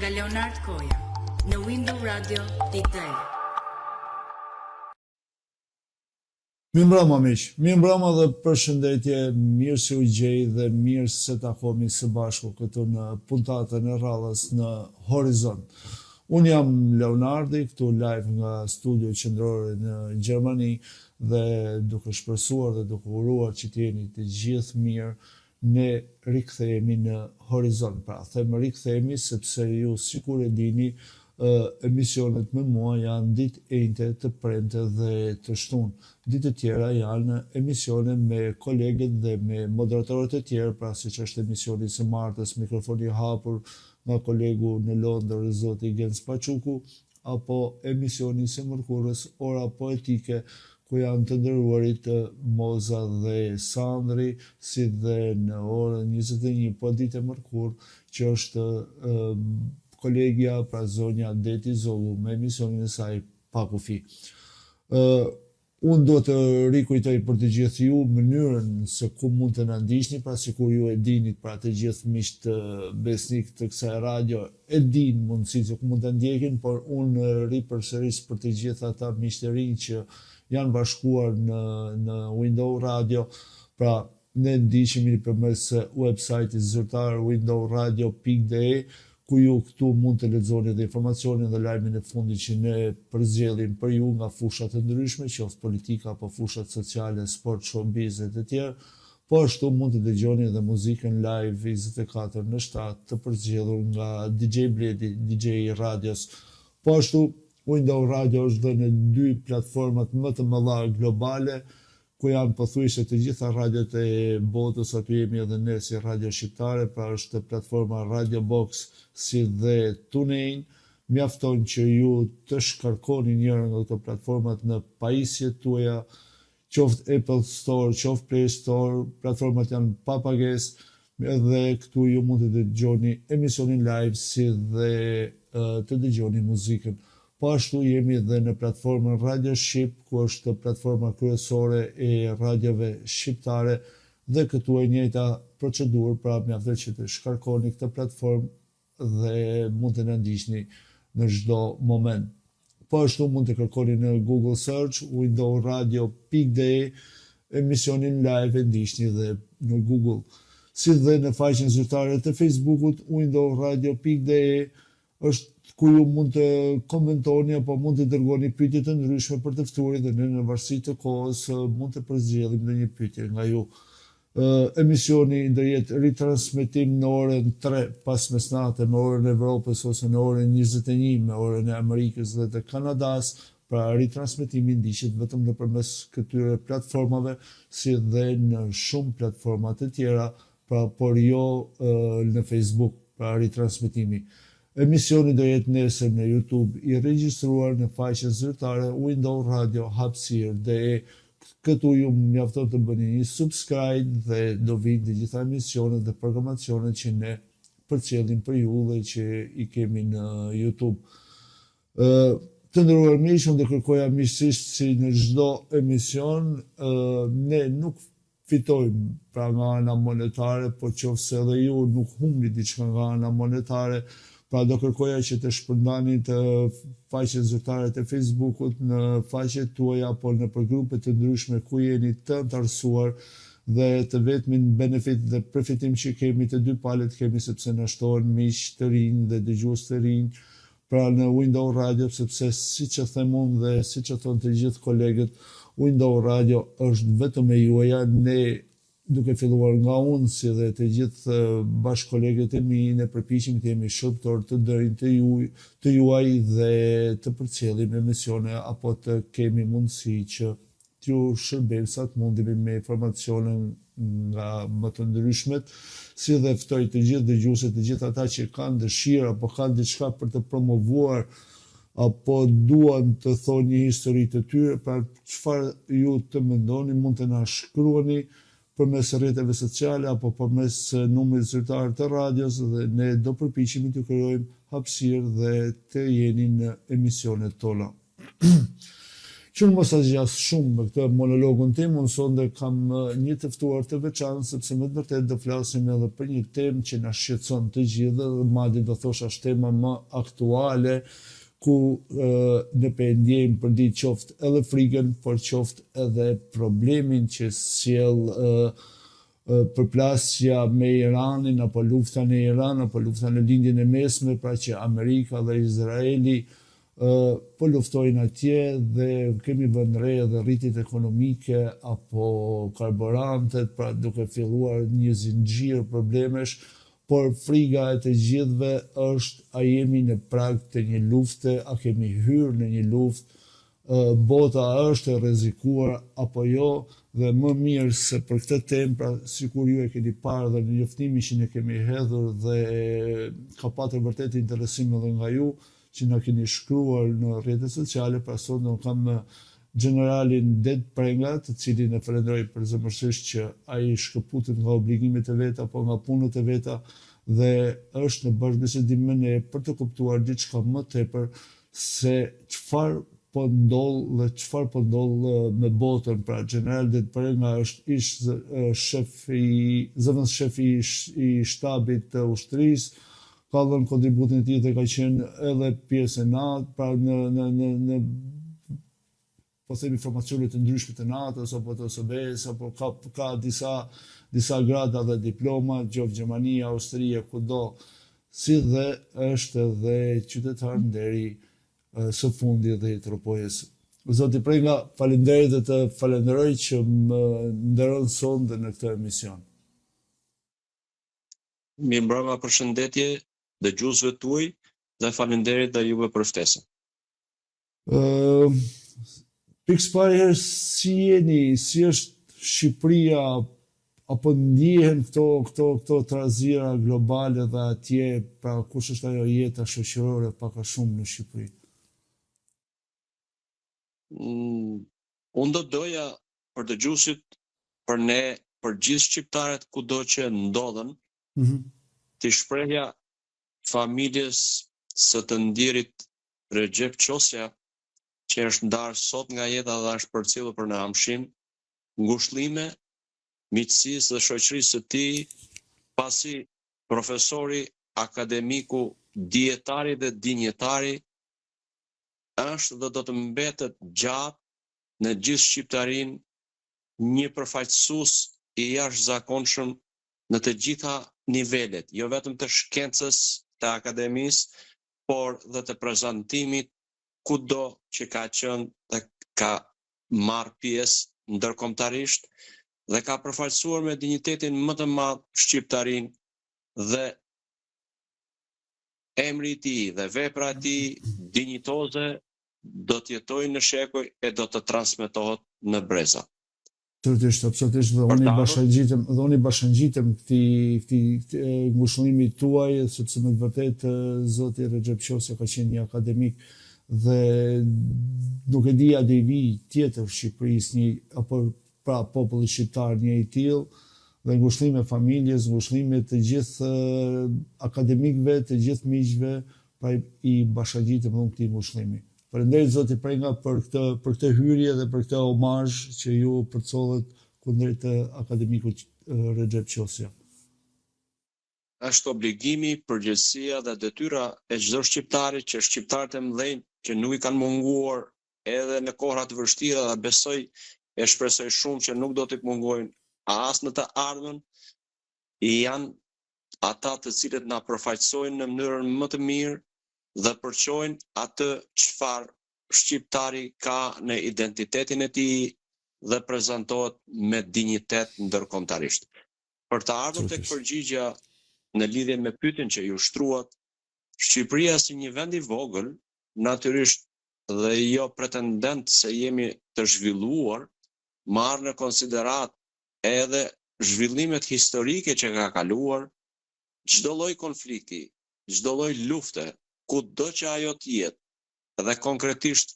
Nga Leonard Koja në windowradio.de. Mirëmbrëma miq, mirëmbrëma dhe përshëndetje, mirë se u gjej dhe mirë se takohemi së bashku këtu në puntatën e radhës në Horizont. Unë jam Leonardi, këtu live nga studio qendrore në Gjermani dhe duke shpresuar dhe duke uruar që të jeni të gjithë mirë, ne rikthehemi në Horizont. Pra, them rikthehemi sepse ju sikur e dini, emisionet me mua janë ditë enjte, të premte dhe të shtunë. Ditët e tjera janë emisione me kolegët dhe me moderatorët e tjerë, pra siç është emisioni i së martës, mikrofoni i hapur nga kolegu në Londër, zoti Genc Paçuku, apo emisioni i së mërkurës Ora Poetike, ku janë të nderuarit Moza dhe Sandri, si dhe në orën 21 po ditë e mërkurë, që është kolegja, pra zonja Deti Zollu me emisionin e saj Pa Kufi. Unë do të rikujtoj për të gjithë ju mënyrën se ku mund të na ndiqni, pra sikur ju e dinit, pra të gjithë miqtë besnikë të kësaj radio e dinë mundësinë se ku mund ta ndjekin, por unë ripërsëris për të gjithë ata miq të rinj që janë bashkuar në në Window Radio, pra Ne ndiqemi përmes website-it zyrtar windowradio.de, ku ju këtu mund të lexoni dhe informacionin dhe lajmin e fundit që ne përzgjedhim për ju nga fusha të ndryshme, qoftë politika apo fushat sociale, sport, showbiz e të tjerë. Po ashtu mund të dëgjoni edhe muzikën live 24 në 7 të përzgjedhur nga DJ Bledi, DJ i radios. Po ashtu, Window Radio është dhe në dy platformat më të mëdha globale, ku janë pothuajse të gjitha radiot e botës, aty jemi edhe ne si radio shqiptare, pra është platforma Radio Box si dhe TuneIn, mjafton që ju të shkarkoni njërën nga këto platformat në pajisjet tuaja, qoftë Apple Store, qoftë Play Store, platformat janë pa pagesë, edhe këtu ju mund të dëgjoni emisionin live si dhe të dëgjoni muzikën. Po ashtu jemi dhe në platformën Radio Shqip, ku është platforma kryesore e radiove shqiptare dhe këtu e njëjta procedurë, pra mjafton që të shkarkoni këtë platformë dhe mund të na ndiqni në çdo moment. Po ashtu mund të kërkoni në Google Search windowradio.de emisionin live e ndiqni dhe në Google, si dhe në faqen zyrtare të Facebookut windowradio.de është ku ju mund të komentoni apo mund të dërgoni pyetje të ndryshme për të ftuarit dhe ne në varësi të kohës mund të përzgjedhim ndonjë pyetje nga ju. Emisioni do jetë ritransmetim në orën 3 pas mesnate me orën e Evropës ose në orën 21 me orën e Amerikës dhe të Kanadas, pra ritransmetimi ndiqet vetëm nëpërmes këtyre platformave si dhe në shumë platforma të tjera, pra por jo në Facebook, pra ritransmetimi. Emisioni do jetë nesër në YouTube i regjistruar në faqen zyrtare Window Radio Hapësirë DE. Këtu ju mjafton të bëni një subscribe dhe do vinë të gjitha emisionet dhe programacionet që ne përcjellim për ju dhe që i kemi në YouTube. Të nderuar miq, unë do kërkoja miqësisht si në çdo emision, ne nuk fitojmë pra nga ana monetare, po qoftë se edhe ju nuk humbni diçka nga ana monetare, pra do kërkoja që të shpërndani të faqen zyrtare të Facebookut në faqet tuaja apo nëpër grupe të ndryshme ku jeni të anëtarësuar dhe të vetmin benefit dhe përfitim që kemi të dy palët kemi sepse na shtohen miq të rinj dhe dëgjues të rinj pra në Window Radio sepse siç e them unë dhe siç e thonë të gjithë kolegët Window Radio është vetëm e juaja ne duke filluar nga unë si dhe të gjithë bashkëkolegët e mi ne përpiqemi të jemi shërbëtor të denjë të ju të juaj dhe të përcjellim emisione apo të kemi mundësi që t'ju shërbejmë sa të mundemi me informacione nga më të ndryshmet, si dhe ftoj të gjithë dëgjuesit, të gjithë ata që kanë dëshirë apo kanë diçka për të promovuar apo duan të thonë një histori të tyre, pra çfarë ju të mendoni, mund të na shkruani përmes rrjeteve sociale apo përmes numrit zyrtar të radios dhe ne do përpiqemi t'ju krijojmë hapësirë dhe të jeni në emisionet tona. Që unë mos ta zgjas shumë me këtë monologun tim, unë sonde kam një të ftuar të veçantë, sepse me të vërtetë do flasim edhe për një temë që na shqetëson të gjithëve dhe madje do thosha është tema më aktuale ku ne po e ndjejmë përditë qoftë edhe frikën, por qoftë edhe problemin që sjell përplasja me Iranin apo lufta në Iran apo lufta në Lindjen e Mesme, pra që Amerika dhe Izraeli po luftojnë atje dhe kemi vënë re edhe rritjet ekonomike apo karburantet, pra duke filluar një zinxhir problemesh, por friga e të gjithëve është a jemi në prag të një lufte, a kemi hyrë në një luftë, bota është e rrezikuar apo jo dhe më mirë se për këtë temë, pra sikur ju e keni parë dhe në njoftimin që ne kemi hedhur dhe ka patur vërtet interesim edhe nga ju që na keni shkruar në rrjetet sociale, pra sot unë kam gjeneralin Ded Prenga, të cilin e falenderoj përzemërsisht që ai shkëputet nga obligimet e veta apo nga punët e veta dhe është në bashkëbisedim me ne për të kuptuar diçka më tepër se çfarë po ndodh dhe çfarë po ndodh me botën, pra gjeneral Ded Prenga është ish shef i zëvendës shef i i shtabit të ushtrisë, ka dhënë kontributin e tij dhe ka qenë edhe pjesë e NATO, pra në në në në po themi formacione të ndryshme të NATO-s apo të OSBE-së apo ka ka disa disa grada dhe diploma, qoftë Gjermani, Austri e kudo, si dhe është edhe qytetar nderi së fundi dhe i Tropojës. Zoti Prenga, faleminderit dhe të falenderoj që më nderon sonte në këtë emision. Mirëmbrëma, përshëndetje dëgjuesve tuaj dhe faleminderit dhe juve për ftesën. Ë pikësëpari herë si jeni, si është Shqipëria apo ndjehen këto këto këto trazira globale dhe atje, pra kush është ajo jeta shoqërore pak a shumë në Shqipëri? Mm, unë do doja për dëgjuesit, për ne, për gjithë shqiptarët kudo që ndodhen, mm -hmm. t'i shprehja familjes së të ndjerit Rexhep Qosja, që është ndarë sot nga jeta dhe është përcjellur për në amshim, ngushëllime miqësisë dhe shoqërisë së tij, pasi profesori, akademiku, dijetari dhe dinjitari është dhe do të mbetet gjatë në gjithë shqiptarinë një përfaqësues i jashtëzakonshëm në të gjitha nivelet, jo vetëm të shkencës, të akademisë, por dhe të prezantimit kudo që ka qenë dhe ka marrë pjesë ndërkombëtarisht dhe ka përfaqësuar me dinjitetin më të madh shqiptarinë dhe emri i tij dhe vepra e tij dinjitoze do të jetojë në shekuj e do të transmetohet në breza. Absolutisht, absolutisht dhe unë i bashkangjitem, dhe unë i bashkangjitem këtij këtij ngushëllimi tuaj, sepse me të vërtetë zoti Rexhep Qosja ka qenë një akademik dhe nuk e di a do i vijë tjetër Shqipërisë një apo pra popullit shqiptar një i tillë dhe ngushëllime familjes, ngushëllime të gjithë akademikëve, të gjithë miqve, pra i bashkangjitem dhe unë këtij ngushëllimi. Faleminderit zoti Prenga për këtë për këtë hyrje dhe për këtë omazh që ju përcollët kundrejt akademikut Rexhep Qosja. Është obligimi, përgjegjësia dhe detyra e çdo shqiptari që shqiptarët e mëdhenj që nuk i kanë munguar edhe në kohëra të vështira dhe besoj e shpresoj shumë që nuk do t'i mungojnë as në të ardhmen, janë ata të cilët na përfaqësojnë në mënyrën më të mirë dhe përçojnë atë çfarë shqiptari ka në identitetin e tij dhe prezantohet me dinjitet ndërkombëtarisht. Për të ardhur tek përgjigja në lidhje me pyetjen që ju shtruat, Shqipëria si një vend i vogël, natyrisht dhe jo pretendent se jemi të zhvilluar, marrë në konsideratë edhe zhvillimet historike që ka kaluar, çdo lloj konflikti, çdo lloj lufte, kudo që ajo të jetë, dhe konkretisht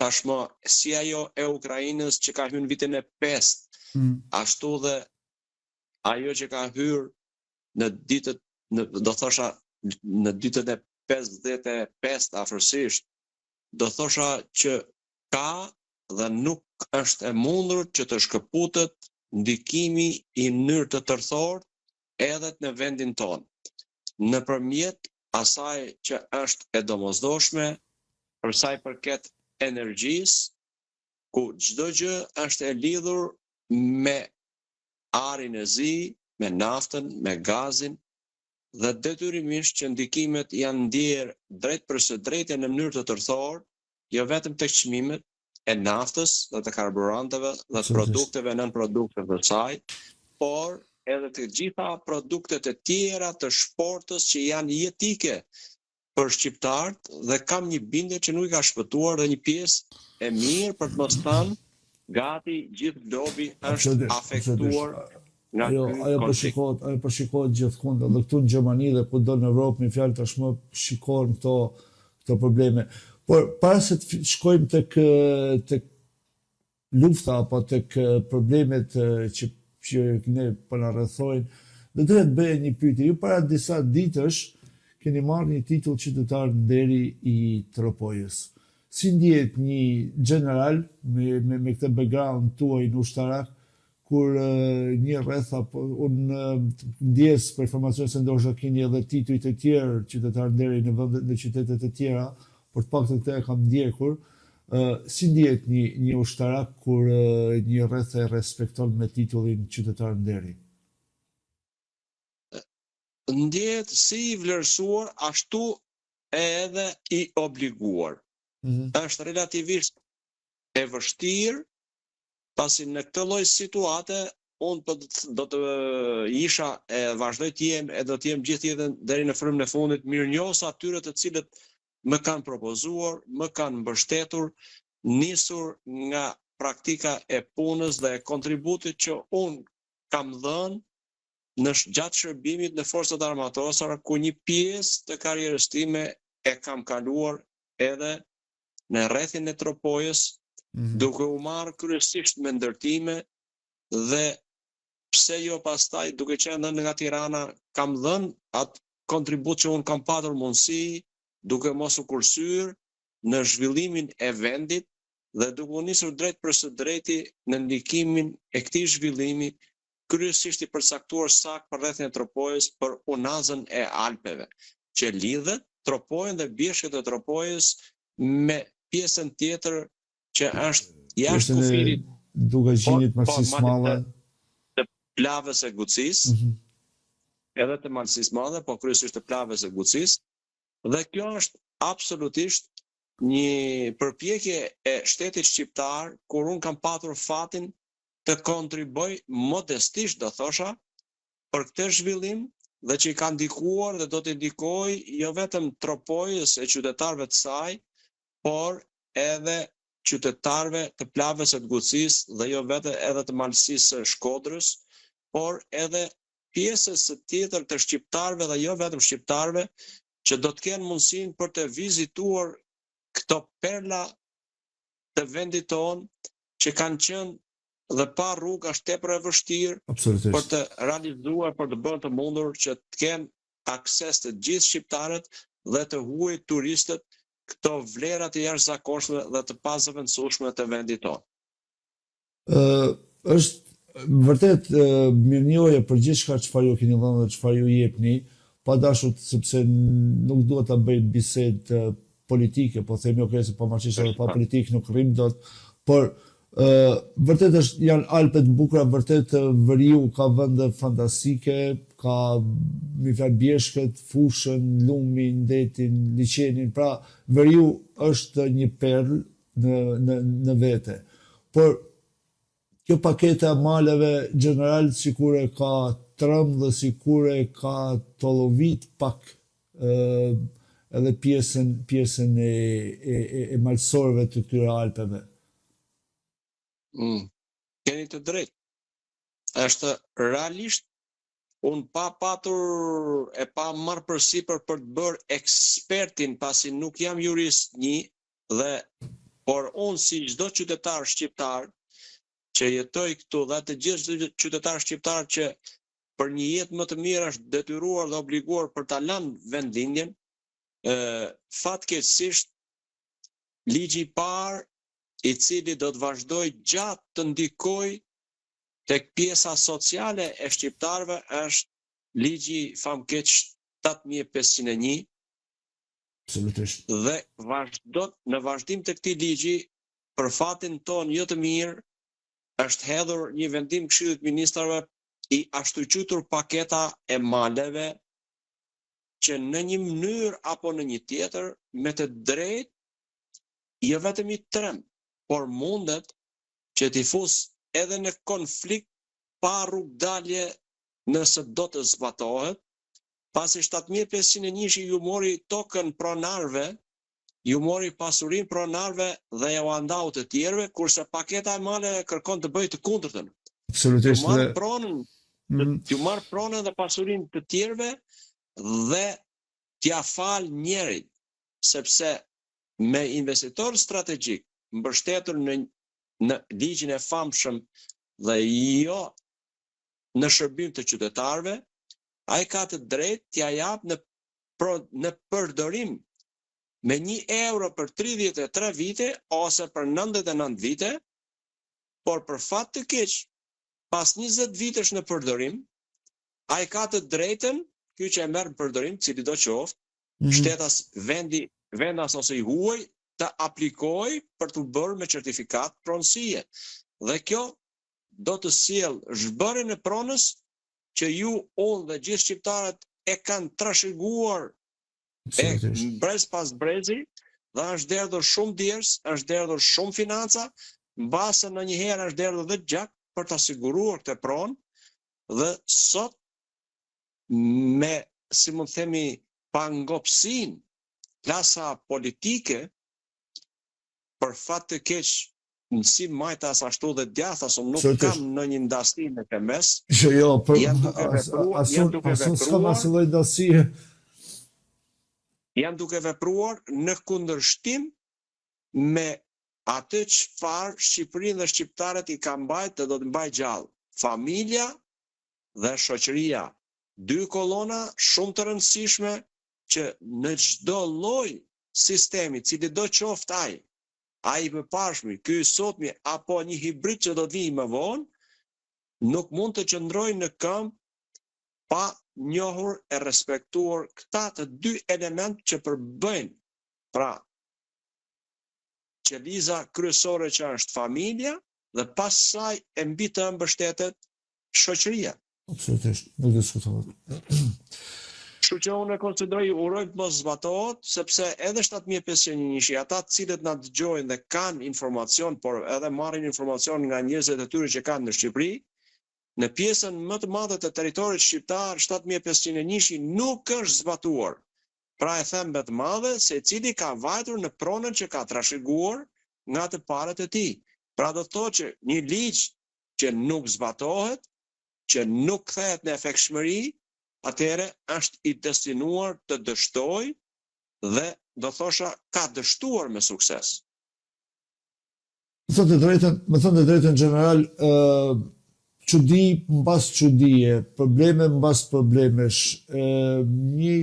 tashmë si ajo e Ukrainës që ka hyrë në vitin e pestë, mm. ashtu dhe ajo që ka hyrë në ditët në do thosha në ditët e 55 afërsisht, do thosha që ka. dhe nuk është e mundur që të shkëputet ndikimi i mënyrë të tërthortë edhe në vendin tonë. Nëpërmjet asaj që është e domosdoshme për sa i përket energjisë, ku çdo gjë është e lidhur me arin e zi, me naftën, me gazin dhe detyrimisht që ndikimet janë ndjerë drejtpërsëdrejti në mënyrë të tërthortë, jo vetëm tek çmimet e naftës dhe të karburanteve dhe të produkteve nënprodukteve të saj, por edhe të gjitha produktet e tjera të shportës që janë jetike për shqiptarët dhe kam një bindje që nuk i ka shpëtuar dhe një pjesë e mirë për të mos thënë gati gjithë globi është afektuar nga ajo, ky ajo po konflikt. shikohet, ajo po shikohet gjithkund, edhe këtu në Gjermani dhe kudo në Evropë, me fjalë tashmë shikohen këto këto probleme. Por para se të shkojmë tek tek lufta apo tek problemet që që ne po na rrethojnë, do doja të bëja një pyetje. Ju para disa ditësh keni marrë një titull qytetar nderi i Tropojës. Si ndihet një gjeneral me me, me këtë background tuaj në ushtarak kur një rreth apo unë ndjesë për informacion se ndoshta keni edhe tituj të tjerë qytetar nderi në vende në qytete të tjera, por të paktën këtë e kam ndjekur. Si ndihet një një ushtarak kur një rreth e respekton me titullin qytetar nderi? Ndjehet si i vlerësuar ashtu edhe i obliguar. Mm -hmm. Është relativisht e vështirë pasi në këtë lloj situate unë po do të isha e vazhdoj të jem e do të jem gjithë jetën deri në frymën e fundit mirënjohës atyre të cilët më kanë propozuar, më kanë mbështetur, nisur nga praktika e punës dhe e kontributit që unë kam dhënë në gjatë shërbimit në forcat e armatosura, ku një pjesë të karrierës time e kam kaluar edhe në rrethin e Tropojës, Mm -hmm. duke u marrë kryesisht me ndërtime dhe pse jo pastaj duke qenë dhënë nga Tirana, kam dhënë atë kontribut që unë kam patur mundësi, duke mos u kursyer në zhvillimin e vendit dhe duke u nisur drejt për së drejti në ndikimin e këtij zhvillimi, kryesisht i përcaktuar saktë për rrethin e Tropojës për unazën e Alpeve, që lidhet Tropojën dhe bjeshkët e Tropojës me pjesën tjetër që është jashtë Pjesën e kufirit, po, Dukagjinit, po, Malësisë madje të, Madhe. të Plavës e Gucisë, Mm -hmm. edhe të Malësisë Madhe, po kryesisht të Plavës e Gucisë, dhe kjo është absolutisht një përpjekje e shtetit shqiptar kur unë kam patur fatin të kontriboj modestisht do thosha për këtë zhvillim dhe që i ka ndikuar dhe do t'i ndikojë jo vetëm Tropojës e qytetarëve të saj, por edhe qytetarëve të Plavës e të Gucisë dhe jo vetëm edhe të Malësisë së Shkodrës, por edhe pjesës së tjetër të shqiptarëve dhe jo vetëm shqiptarëve që do të kenë mundësinë për të vizituar këto perla të vendit tonë që kanë qenë dhe pa rrugë është tepër e vështirë për Absolutisht. të realizuar, për të bërë të mundur që të kenë akses të gjithë shqiptarët dhe të huaj turistët këto vlera të jashtëzakonshme dhe të pazëvendësueshme të vendit tonë. Ë është vërtet mirënjohje për gjithçka çfarë ju keni dhënë dhe çfarë ju jepni, pa dashur sepse nuk dua ta bëj bisedë politike, po themi okay se pavarësisht edhe pa politikë nuk rrim dot, por ë vërtet është janë Alpe të bukura, vërtet veriu ka vende fantastike, ka mi fjalë bjeshkët, fushën, lumin, detin, liqenin, pra veriu është një perlë në në në vete. Por kjo paketa e maleve gjeneral sikur e ka trëmb dhe sikur e ka tollovit pak ë edhe pjesën pjesën e e e, e malësorëve të këtyre Alpeve. Mm. Keni të drejtë. Është realisht unë pa patur e pa marrë përsipër për të bërë ekspertin pasi nuk jam jurist një dhe por unë si çdo qytetar shqiptar që jetoj këtu dhe të gjithë qytetar shqiptar që për një jetë më të mirë është detyruar dhe obliguar për ta lënë vendlindjen, ë fatkeqësisht ligji i parë i cili do të vazhdojë gjatë të ndikojë tek pjesa sociale e shqiptarëve është ligji famkeq 7501. Absolutisht. Dhe vazhdo, në vazhdim të këtij ligji, për fatin tonë jo të mirë, është hedhur një vendim Këshillit të Ministrave i ashtuquajtur paketa e maleve që në një mënyrë apo në një tjetër me të drejtë jo vetëm i tremb, por mundet që t'i fusë edhe në konflikt pa rrugëdalje nëse do të zbatohet, pasi 7501-shi ju mori tokën pronarëve, ju mori pasurinë pronarëve dhe jua ndau të tjerëve, kurse paketa e maleve kërkon të bëjë të kundërtën. Absolutisht. T'ju marrë pronën, mm. t'ju marrë pronën dhe pasurinë të tjerëve dhe t'ia falë njërit, sepse me investitor strategjik mbështetur në në ligjin e famshëm dhe jo në shërbim të qytetarëve, ai ka të drejtë t'ia japë në pro, në përdorim me 1 euro për 33 vite ose për 99 vite, por për fat të keq, pas 20 vitesh në përdorim, ai ka të drejtën, ky që e merr në përdorim, cilido qoftë, mm -hmm. shtetas vendi, vendas ose i huaj, të aplikojë për t'u bërë me certifikatë pronësie. Dhe kjo do të sjellë zhbërjen e pronës që ju, unë dhe gjithë shqiptarët e kanë trashëguar e brez pas brezi dhe është derdhur shumë djersë, është derdhur shumë financa, mbase ndonjëherë është derdhur dhe gjak për ta siguruar këtë pronë dhe sot me, si mund të themi, pangopësinë klasa politike për fat të keq si majtas ashtu dhe djathtas, unë nuk kam ndonjë ndasi në këtë mes. Jo, jo, për janë duke vepruar, as, janë duke vepruar, s'kam asnjë lloj ndasie. Janë duke vepruar në kundërshtim me atë çfarë Shqipërinë dhe shqiptarët i ka mbajt dhe do të mbajë gjallë. Familja dhe shoqëria, dy kolona shumë të rëndësishme që në çdo lloj sistemi, cilido qoftë ai, ai i mëparshmi, ky i sotmi apo një hibrid që do të vijë më vonë, nuk mund të qëndrojë në këmbë pa njohur e respektuar këta të dy elementë që përbëjnë, pra qeliza kryesore që është familja dhe pas saj e mbi të mbështetet shoqëria. Absolutisht, nuk diskutohet. Kështu që unë e konsideroj uroj të mos zbatohet, sepse edhe 7501-shi, ata të cilët na dëgjojnë dhe kanë informacion, por edhe marrin informacion nga njerëzit e tyre që kanë në Shqipëri, në pjesën më të madhe të territorit shqiptar 7501-shi nuk është zbatuar. Pra e them me të madhe, secili ka vajtur në pronën që ka trashëguar nga të parët e tij. Pra do të thotë që një ligj që nuk zbatohet, që nuk kthehet në efektshmëri, atëherë është i destinuar të dështojë dhe do thosha ka dështuar me sukses. Me thënë të drejtën, me thënë të drejtën gjeneral, ë çudi mbas çudie, probleme mbas problemesh, ë një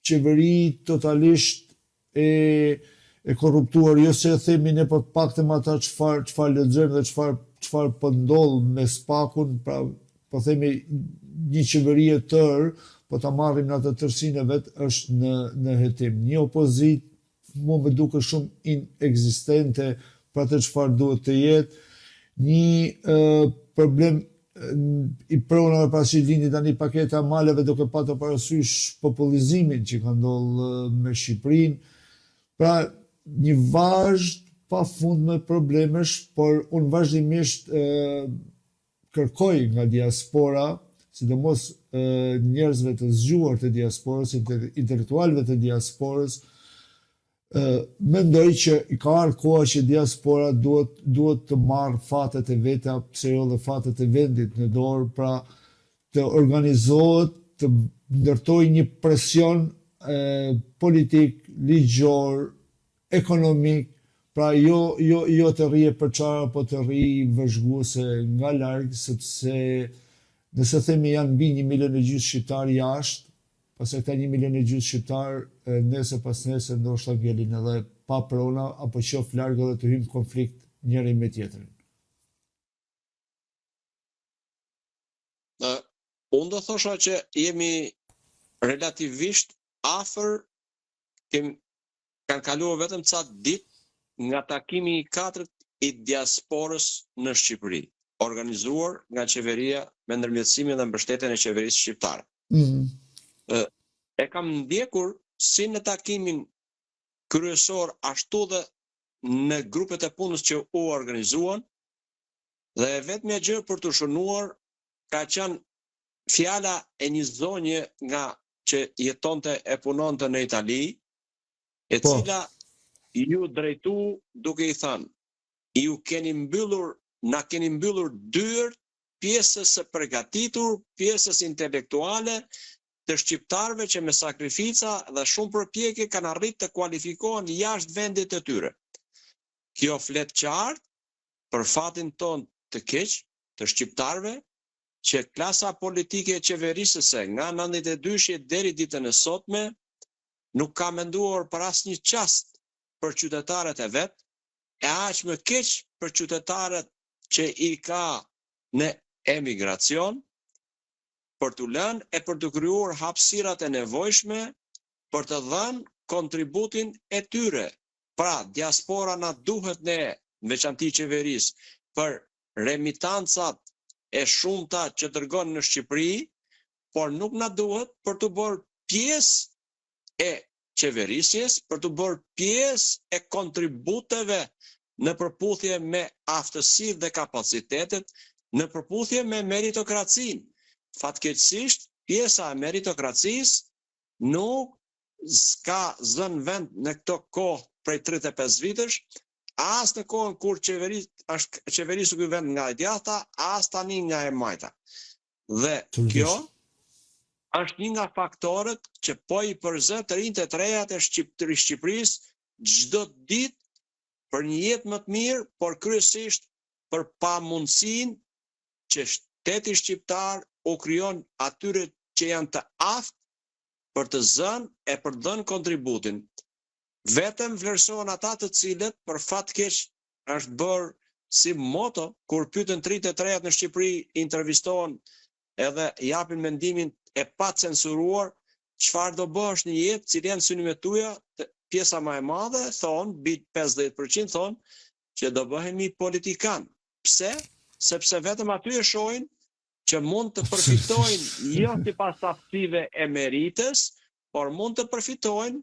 qeveri totalisht e e korruptuar, jo se e themi ne po të paktën ata çfarë çfarë lexojmë dhe çfarë çfarë po ndodh me SPAK-un, pra po themi një qeveri e tërë, po ta marrim në atë tërësinë e vet është në në hetim. Një opozitë mua më duket shumë inekzistente për atë çfarë duhet të jetë, një ë problem i pronave pasi lindi tani paketa e maleve duke patur parasysh popullizimin që ka ndodhur me Shqipërinë. Pra një vazhdë pafundme problemesh, por unë vazhdimisht e, kërkoj nga diaspora, sidomos njerëzve të zgjuar të diasporës, intelektualëve të diasporës, Mendoj që i ka ardhur koha që diaspora duhet duhet të marrë fatet e veta, pse jo dhe fatet e vendit në dorë, pra të organizohet, të ndërtojë një presion e, politik, ligjor, ekonomik, pra jo jo jo të rrijë e përçarë, po të rrijë vëzhguese nga larg, sepse nëse themi janë mbi 1 milion e gjysmë shqiptarë jashtë, Pastaj këta një milion e gjysmë shqiptarë nesër pasnesër ndoshta ngelin edhe pa prona apo qoftë larg edhe të hyjmë në konflikt njëri me tjetrin. Unë do thosha që jemi relativisht afër, kem, kanë kaluar vetëm ca ditë nga takimi i katërt i diasporës në Shqipëri, organizuar nga qeveria me ndërmjetësimin dhe mbështetjen e qeverisë shqiptare. Mm -hmm. E kam ndjekur si në takimin kryesor ashtu dhe në grupet e punës që u organizuan dhe e vetmja gjë për t'u shënuar ka qenë fjala e një zonje nga që jetonte e punonte në Itali, e Po. cila iu drejtu duke i thënë, iu keni mbyllur, na keni mbyllur dyert pjesës së përgatitur, pjesës intelektuale të shqiptarëve që me sakrifica dhe shumë përpjekje kanë arrit të kualifikohen jashtë vendit të tyre. Kjo flet qartë për fatin tonë të keq të shqiptarëve që klasa politike qeverisëse nga 92-shi deri ditën e sotme nuk ka menduar për asnjë çast për qytetarët e vet, e aq më keq për qytetarët që i ka në emigracion, për t'u lënë e për të krijuar hapësirat e nevojshme për të dhënë kontributin e tyre. Pra, diaspora na duhet ne, në veçanti qeverisë, për remitancat e shumta që dërgon në Shqipëri, por nuk na duhet për t'u bërë pjesë e qeverisjes, për t'u bërë pjesë e kontributeve në përputhje me aftësitë dhe kapacitetet, në përputhje me meritokracinë. Fatkeqësisht, pjesa e meritokracisë nuk ka zënë vend në këto kohë prej 35 vitesh, as në kohën kur qeveri, është qeverisur ky vend nga e djathta, as tani nga e majta. Dhe kjo është një nga faktorët që po i përzë të rinjtë e të rejat e Shqipëri, Shqipërisë çdo ditë për një jetë më të mirë, por kryesisht për pamundësinë që shteti shqiptar u krijon atyre që janë të aftë për të zënë e për të dhënë kontributin. Vetëm vlerësohen ata të cilët për fat keq është bërë si moto kur pyeten të rinjtë e të rejat në Shqipëri intervistohen edhe japin mendimin e pacensuruar çfarë do bësh në jetë, cilat janë synimet tuaja, pjesa më e madhe thonë, mbi 50% thonë që do bëhemi politikan. Pse? Sepse vetëm aty e shohin që mund të përfitojnë jo sipas aftësive e meritës, por mund të përfitojnë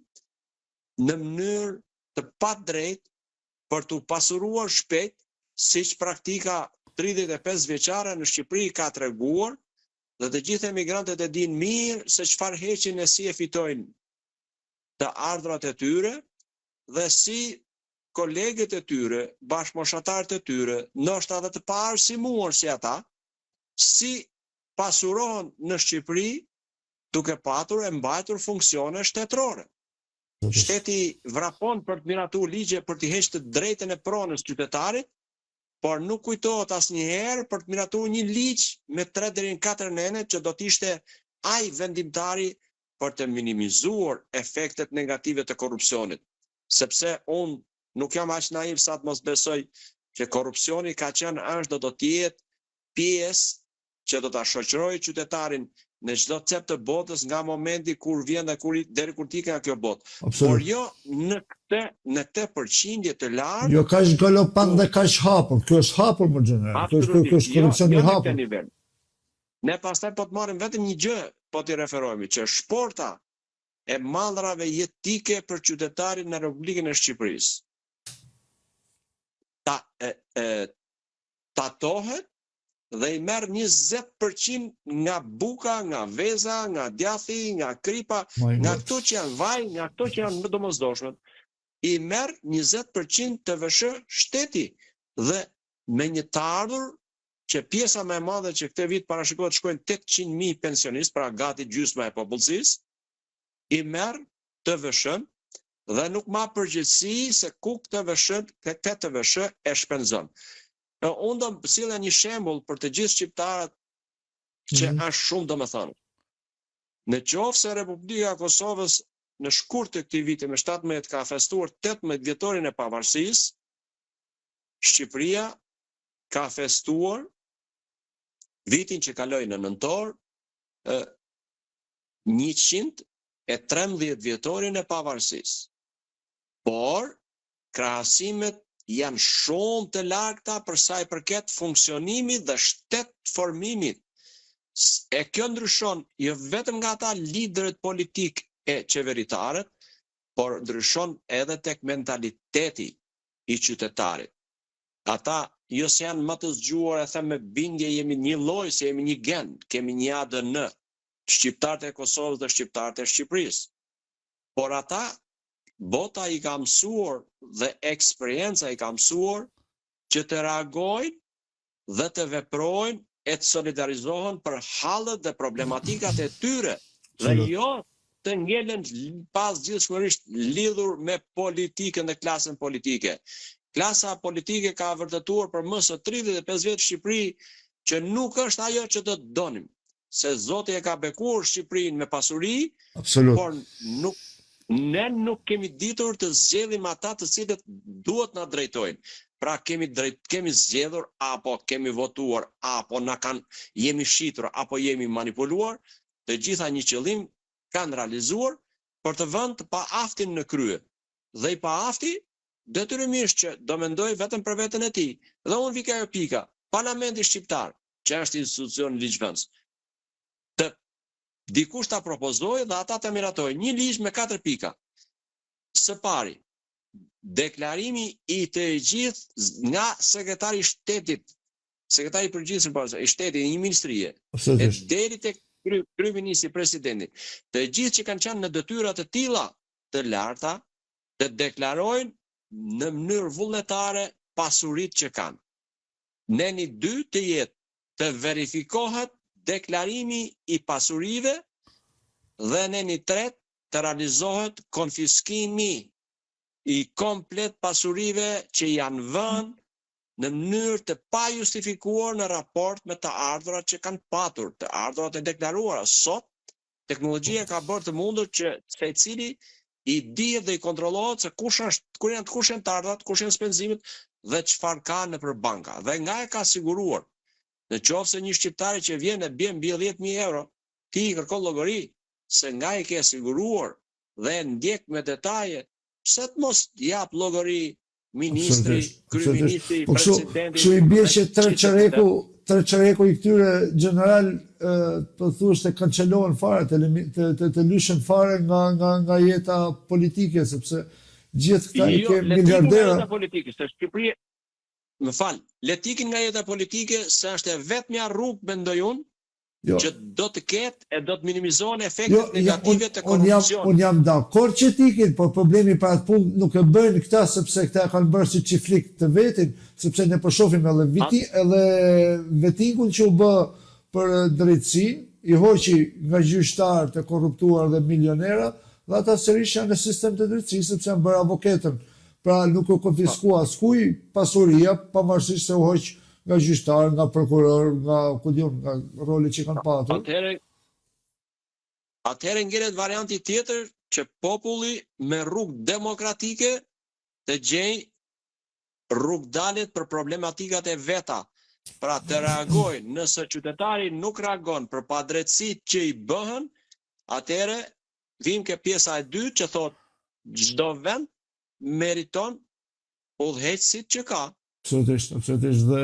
në mënyrë të padrejtë për t'u pasuruar shpejt, siç praktika 35 vjeçare në Shqipëri ka treguar, dhe të gjithë emigrantët e dinë mirë se çfarë heqin e si e fitojnë të ardhurat e tyre dhe si kolegët e tyre, bashkëmoshatarët e tyre, ndoshta edhe të paarsimuar si ata, si pasurohen në Shqipëri duke patur e mbajtur funksione shtetërore. Shteti vrapon për të miratuar ligje për t'i hequr të drejtën e pronës qytetarit, por nuk kujtohet asnjëherë për të miratuar një ligj me 3 deri në 4 nene që do të ishte ai vendimtari për të minimizuar efektet negative të korrupsionit. Sepse unë nuk jam aq naiv sa të mos besoj që korrupsioni ka qenë është dhe do të jetë pjesë që do ta shoqërojë qytetarin në çdo cep të botës nga momenti kur vjen dhe kur deri kur të ikë nga kjo botë. Por jo në këtë në këtë përqindje të lartë. Jo kaq galopant dhe kaq hapur, kjo është hapur më gjeneral, kjo është kjo është jo, korrupsion i jo në këtë hapur. nivel. Ne pastaj po të marrim vetëm një gjë, po t'i referohemi që shporta e mallrave jetike për qytetarin në Republikën e Shqipërisë ta e, e, tatohet dhe i merr 20% nga buka, nga veza, nga djathi, nga kripa, My nga God. këto që janë vaj, nga këto që janë më domosdoshmet, i merr 20% TVSH shteti dhe me një të ardhur që pjesa më e madhe që këtë vit parashikohet shkojnë 800.000 pensionistë, pra gati gjysma e popullsisë, i merr TVSH-n dhe nuk ma përgjegjësi se ku këtë TVSH, këtë TVSH e shpenzon. Unë do sillja një shembull për të gjithë shqiptarët që mm -hmm. është shumë domethënë. Në qoftë se Republika e Kosovës në shkurt të këtij viti me 17 ka festuar 18 vjetorin e pavarësisë, Shqipëria ka festuar vitin që kaloi në nëntor 113 vjetorin e pavarësisë. Por krahasimet janë shumë të largëta për sa i përket funksionimit dhe shtetformimit. E kjo ndryshon jo vetëm nga ata liderët politikë e qeveritarët, por ndryshon edhe tek mentaliteti i qytetarit. Ata jo se janë më të zgjuar, e them me bindje jemi një lloj se jemi një gen, kemi një ADN, shqiptarët e Kosovës dhe shqiptarët e Shqipërisë. Por ata bota i ka mësuar dhe eksperienca i ka mësuar që të reagojnë dhe të veprojnë e të solidarizohen për hallet dhe problematikat e tyre dhe jo të ngelen pazgjidhshmërisht lidhur me politikën dhe klasën politike. Klasa politike ka vërtetuar për më se 35 vjet në Shqipëri që nuk është ajo që do të donim, se Zoti e ka bekuar Shqipërinë me pasuri, Absolut. por nuk ne nuk kemi ditur të zgjedhim ata të cilët duhet na drejtojnë. Pra kemi drejt, kemi zgjedhur apo kemi votuar apo na kanë jemi shitur apo jemi manipuluar, të gjitha një qëllim kanë realizuar për të vënë të paaftin në krye. Dhe i paafti detyrimisht që do mendojë vetëm për veten e tij. Dhe unë vi ke ajo pika, Parlamenti shqiptar, që është institucion ligjvënës, të dikush ta propozojë dhe ata të miratojnë një ligj me katër pika. Së pari, deklarimi i të gjithë nga sekretari i shtetit, sekretari i përgjithshëm pra, i shtetit i një ministrie, e deri tek kryeministri, presidenti, të gjithë që kanë qenë në detyra të tilla të larta, të deklarojnë në mënyrë vullnetare pasuritë që kanë. Neni 2 të jetë të verifikohet deklarimi i pasurive dhe neni 3 të realizohet konfiskimi i komplet pasurive që janë vënë në mënyrë të pajustifikuar në raport me të ardhurat që kanë patur, të ardhurat e deklaruara. Sot, teknologjia ka bërë të mundur që secili i dihet dhe i kontrollohet se kush është, kur janë, kush janë të ardhurat, kush janë shpenzimet dhe çfarë ka nëpër banka. Dhe nga e ka siguruar. Në qoftë se një shqiptari që vjen e bie mbi 10.000 euro, ti i kërkon llogari se nga i ke siguruar dhe e ndjek me detaje, pse të mos jap llogari ministri, kryeministri, po presidenti. Kështu i bie që tre çereku, tre çereku i këtyre gjeneral po thuash të kancelohen fare, të të të, të lyshen fare nga nga nga jeta politike sepse gjithë këta i jo, ke miliardera. Jo, jeta politike, se Shqipëria Më fal, le të ikin nga jeta politike se është e vetmja rrugë mendoj unë Jo. që do të ketë e do të minimizohen efektet jo, negative të korrupsionit. Unë jam, unë jam dakord që të ikin, por problemi për atë punë nuk e bëjnë këta sepse këta e kanë bërë si çiflik të vetin, sepse ne po shohim edhe viti, edhe vetingun që u bë për drejtësinë, i hoqi nga gjyqtarë të korruptuar dhe milionera, dhe ata sërish janë në sistem të drejtësisë sepse janë bërë avoketën. Pra nuk u konfiskua askujt pasuria, pavarësisht se u hoq nga gjyqtarë, nga prokurorë, nga ku di unë, nga roli që kanë patur. Atëherë atëherë ngelet varianti tjetër që populli me rrugë demokratike të gjejë rrugëdaljet për problematikat e veta. Pra të reagojë, nëse qytetari nuk reagon për padrejtësitë që i bëhen, atëherë vim ke pjesa e dytë që thotë çdo vend meriton udhëheqësit që ka. Absolutisht, absolutisht dhe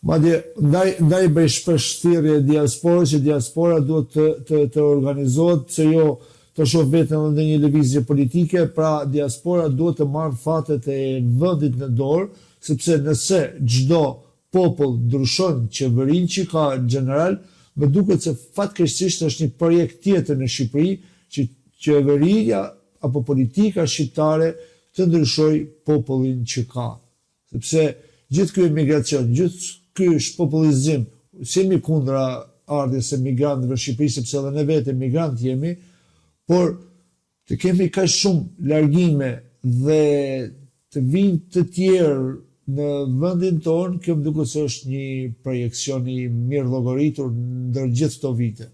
madje ndaj ndaj bëj shpesh thirrje diasporës që diaspora duhet të të të organizohet pse jo të shoh veten edhe në një lëvizje politike, pra diaspora duhet të marrë fatet e vendit në dorë, sepse nëse çdo popull ndryshon qeverinë që ka gjeneral, më duket se fatkeqësisht është një projekt tjetër në Shqipëri që qeveria apo politika shqiptare të ndryshojë popullin që ka. Sepse gjithë ky emigracion, gjithë ky shpopullizim, s'jemi kundra ardhjes së emigrantëve në Shqipëri sepse edhe ne vetë emigrantë jemi, por të kemi kaq shumë largime dhe të vijnë të tjerë në vendin tonë, kjo më duket se është një projeksion i mirëllogaritur ndër gjithë këto vite.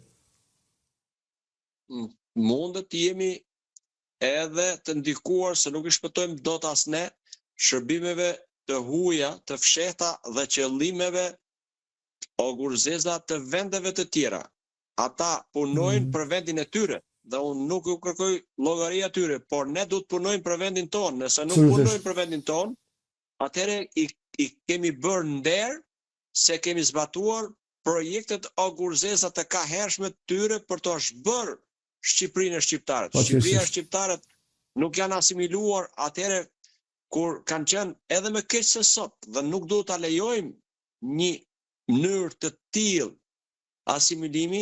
Mundet të jemi. edhe të ndikuar se nuk i shpëtojmë dot as ne shërbimeve të huaja të fshehta dhe qëllimeve ogurzeza të vendeve të tjera. Ata punojnë për vendin e tyre dhe unë nuk u kërkoj llogari atyre, por ne duhet të punojmë për vendin tonë. Nëse nuk punojmë për vendin tonë, atëherë i, i kemi bërë nder se kemi zbatuar projektet ogurzeza të kahershme të tyre për të zhbërë Shqipërinë e shqiptarët. Shqipëria e shqiptarët nuk janë asimiluar atëherë kur kanë qenë edhe më keq se sot dhe nuk duhet ta lejojmë një mënyrë të tillë asimilimi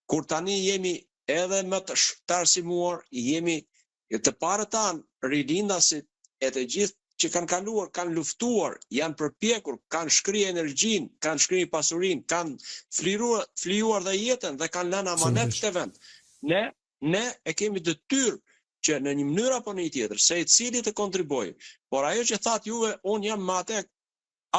kur tani jemi edhe më të, të arsimuar, jemi të parët tanë, rilindasit e të gjithë që kanë kaluar, kanë luftuar, janë përpjekur, kanë shkri energjinë, kanë shkri pasurinë, kanë fliruar, flijuar dhe jetën dhe kanë lënë amanet këtë vend. Ne, ne e kemi detyrë që në një mënyrë apo në një tjetër, secili të kontribuojë. Por ajo që thatë juve, unë jam me atë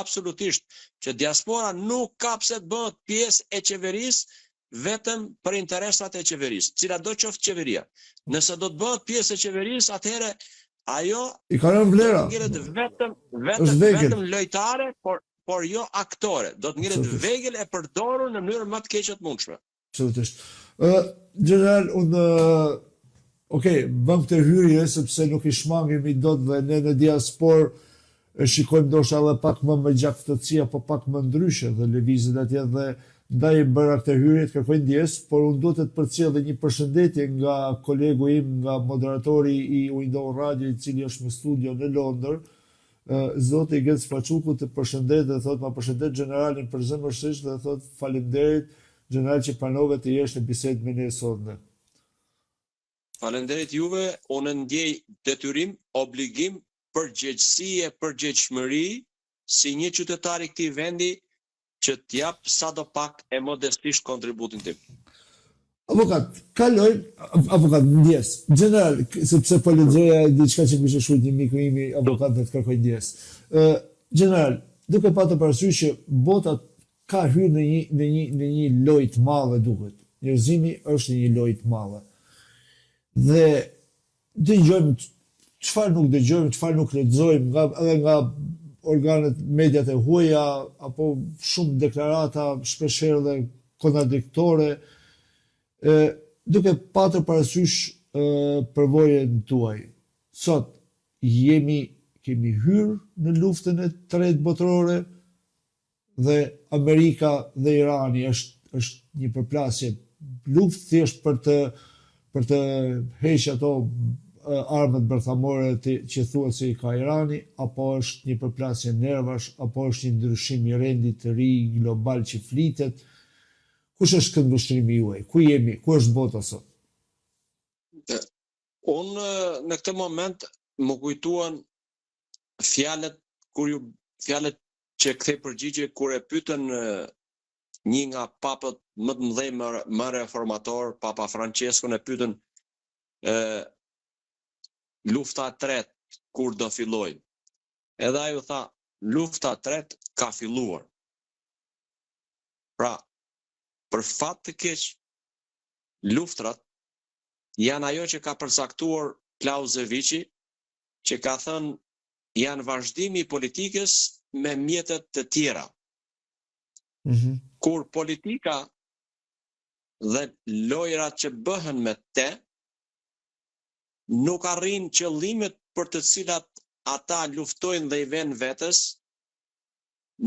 absolutisht që diaspora nuk ka pse të bëhet pjesë e qeverisë vetëm për interesat e qeverisë, cila do qoftë qeveria. Nëse do të bëhet pjesë e qeverisë, atëherë ajo i ka rënë vlera. Do të ngelet vetëm vetëm vetëm lojtare, por por jo aktore. Do të ngelet vegël e përdorur në mënyrën më të keqe të mundshme. Absolutisht. Ë, gjeneral, unë ok, bëm këtë hyrje sepse nuk i shmangemi dot dhe ne në diasporë e shikojmë ndoshta edhe pak më me gjakftohtësi apo pak më ndryshe dhe lëvizjet atje dhe ndaj e bëra këtë hyrje të kërkoj ndjesë, por unë duhet të të përcjell dhe një përshëndetje nga kolegu im, nga moderatori i Window Radio i cili është me studio në Londër, Zoti Genc Paçuku të përshëndet dhe thotë ma përshëndet gjeneralin përzemërsisht dhe thotë faleminderit gjeneral që pranove të jesh në bisedë me ne sonte. Faleminderit juve, unë ndjej detyrim, obligim, përgjegjësi e përgjegjshmëri si një qytetar i këtij vendi që të jap sado pak e modestisht kontributin tim. Avokat, kalojmë, avokat, ndjesë, gjeneral, sepse po lexoja diçka që më kishte shkruar një miku imi, avokat dhe të kërkoj ndjesë. Ë, gjeneral, duke patur parasysh që bota ka hyrë në një në një në një lojë të madhe duket. Njerëzimi është në një lojë të madhe. Dhe Dëgjojmë çfarë nuk dëgjojmë, çfarë nuk lexojmë nga edhe nga organet, mediat e huaja apo shumë deklarata shpeshherë dhe kontradiktore, e duke patur parasysh përvojën tuaj. Sot jemi kemi hyrë në luftën e tretë botërore, dhe Amerika dhe Irani është është një përplasje luftë thjesht për të për të heq ato armët bërthamore të, që thuhet se i ka Irani, apo është një përplasje nervash, apo është një ndryshim i rendit të ri global që flitet. Kush është këndvështrimi juaj? Ku jemi? Ku është bota sot? Unë në këtë moment më kujtuan fjalët kur ju fjalët që kthej përgjigje kur e pyetën një nga papët më të mëdhenj më, më reformator, Papa Franceskun e pyetën ë lufta e tretë kur do fillojë. Edhe ai u tha, lufta e tretë ka filluar. Pra, për fat të keq, luftrat janë ajo që ka përcaktuar Clausewitz që ka thënë janë vazhdimi i politikës me mjete të tjera. Mm -hmm. Kur politika dhe lojrat që bëhen me te, nuk arrijnë qëllimet për të cilat ata luftojnë dhe i venë vetes,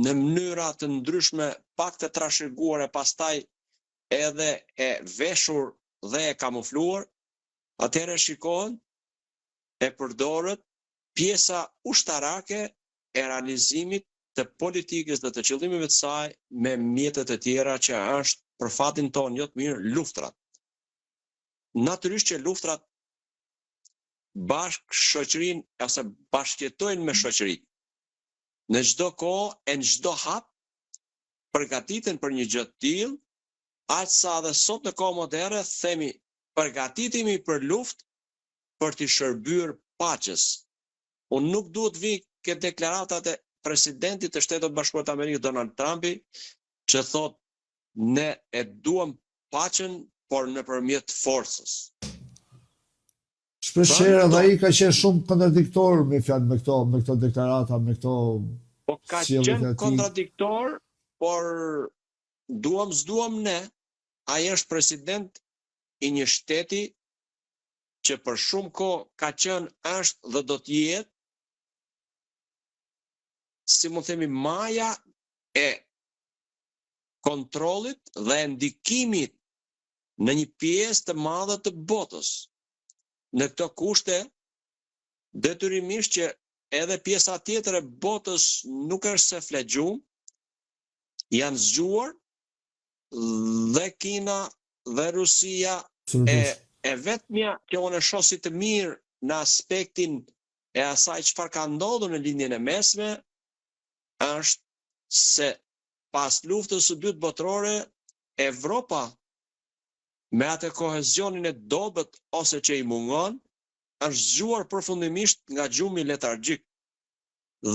në mënyra të ndryshme pak të trashëguar e pastaj edhe e veshur dhe e kamufluar, atëherë shikohen e përdoret pjesa ushtarake e realizimit të politikës dhe të qëllimeve të saj me mjete të tjera që është për fatin tonë jo të mirë luftrat. Natyrisht që luftrat bashkë shoqërinë ose bashkëjetojnë me shoqëritë. Në çdo kohë e në çdo hap përgatiten për një gjë të tillë, aq sa edhe sot në kohë moderne themi përgatitemi për luftë për t'i shërbyer paqes. Unë nuk duhet të vij ke deklaratat e presidentit të Shteteve të Bashkuara të Amerikës Donald Trumpi që thotë ne e duam paqen, por nëpërmjet forcës. Shpesh herë edhe ai ka qenë shumë kontradiktor me fjalë me këto me këto deklarata, me këto Po ka qenë kontradiktor, por duam s'duam ne, ai është president i një shteti që për shumë kohë ka qenë, është dhe do të jetë si mund të themi maja e kontrollit dhe e ndikimit në një pjesë të madhe të botës. Në këto kushte, detyrimisht që edhe pjesa tjetër e botës nuk është se fle gjumë, janë zgjuar dhe Kina dhe Rusia e e vetmja që unë e shoh si të mirë në aspektin e asaj çfarë ka ndodhur në Lindjen e Mesme është se pas Luftës së Dytë Botërore Evropa me atë kohezionin e dobët ose që i mungon është zgjuar përfundimisht nga gjumi letargjik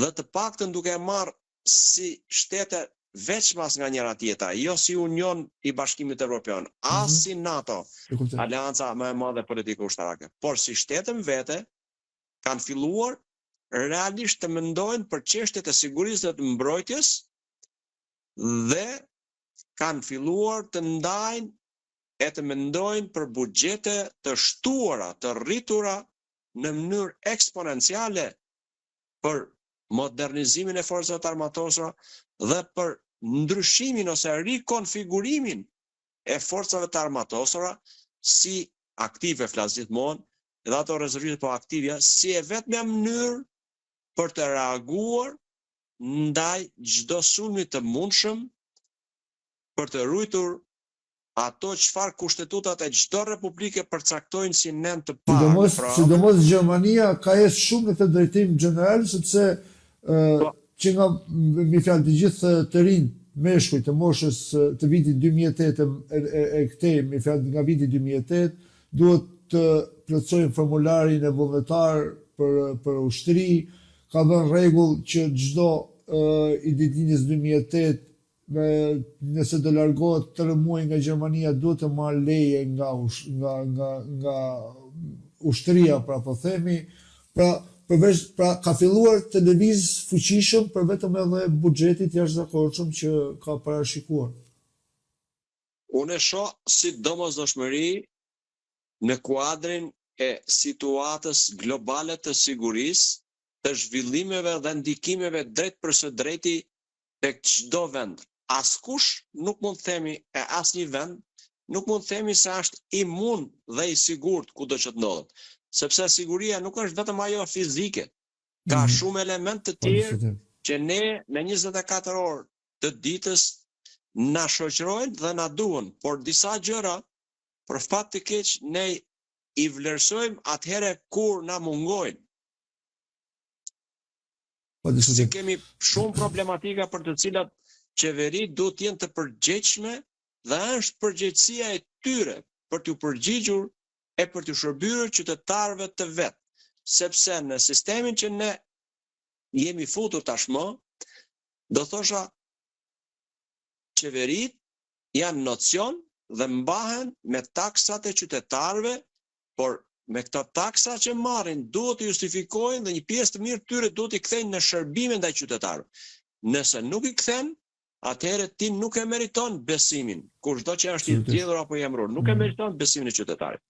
dhe të paktën duke e marrë si shtete veçmas nga njëra tjetra, jo si union i Bashkimit Evropian, as mhm. si NATO, aleanca më e madhe politike ushtarake, por si shtete më vete kanë filluar realisht të mendojnë për çështjet e sigurisë dhe të mbrojtjes dhe kanë filluar të ndajnë e të mendojnë për buxhete të shtuara, të rritura në mënyrë eksponenciale për modernizimin e forcave të armatosura dhe për ndryshimin ose rikonfigurimin e forcave të armatosura si aktive flas gjithmonë dhe ato rezerviste po aktivja si e vetmja mënyrë për të reaguar ndaj çdo sulmi të mundshëm për të ruajtur ato çfarë kushtetutat e çdo republike përcaktojnë si nen të parë Sidomos, sidomos Gjermania ka ecë shumë në këtë drejtim gjeneral sepse po. që nga me fjalë të gjithë të rinj meshkuj të moshës të vitit 2008 e, e, e këtej me fjalë nga viti 2008 duhet të plotësojnë formularin e vullnetar për për ushtri, ka vënë rregull që çdo i ditëlindjes 2008 me nëse do largohet tre muaj nga Gjermania duhet të marrë leje nga nga nga nga ushtria pra po themi pra përveç pra ka filluar të lëviz fuqishëm për vetëm edhe buxhetit jashtëzakonshëm që ka parashikuar. Unë e shoh si domosdoshmëri në kuadrin e situatës globale të sigurisë, të zhvillimeve dhe ndikimeve drejtpërsëdrejti tek çdo vend. Askush nuk mund të themi e asnjë vend nuk mund të themi se është imun dhe i sigurt kudo që të ndodhet. Sepse siguria nuk është vetëm ajo fizike. Ka mm. shumë elementë të tjerë që ne në 24 orë të ditës na shoqërojnë dhe na duhen, por disa gjëra për fat të keq ne i vlerësojmë atëherë kur na mungojnë. Pa diskutim. Se kemi shumë problematika për të cilat qeveritë duhet të jenë të përgjegjshme dhe është përgjegjësia e tyre për t'u përgjigjur e për t'u shërbyer qytetarëve të vet, sepse në sistemin që ne jemi futur tashmë, do thosha qeveritë janë nocion dhe mbahen me taksat e qytetarëve, por me këto taksa që marrin duhet të justifikojnë dhe një pjesë të mirë tyre duhet t'i kthejnë në shërbime ndaj qytetarëve. Nëse nuk i kthen, atëherë ti nuk e meriton besimin, kushdo që është i zgjedhur apo i emëruar, nuk e mm. meriton besimin e qytetarit.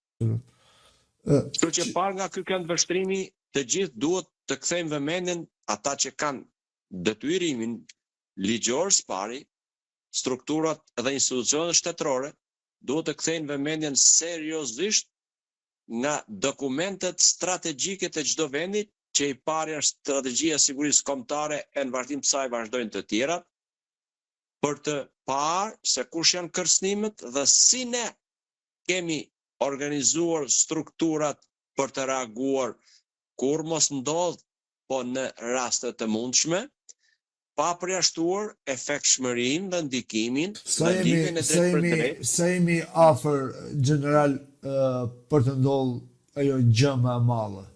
Kështu që parë nga ky këndvështrimi, të gjithë duhet të kthejnë vëmendjen ata që kanë detyrimin ligjor së pari, strukturat dhe institucionet shtetërore duhet të kthejnë vëmendjen seriozisht nga dokumentet strategjike të çdo vendi, që i pari është strategjia e sigurisë kombëtare e në vazhdim të saj vazhdojnë të tjerat, për të parë se kush janë kërcënimet dhe si ne kemi organizuar strukturat për të reaguar kur mos ndodh, po në raste të mundshme, pa përjashtuar efektshmërinë dhe ndikimin Sa dhe jemi, lidhjen e sa jemi, drejtpërdrejtë. sa jemi afër gjeneral për të ndodhur ajo gjë më e madhe?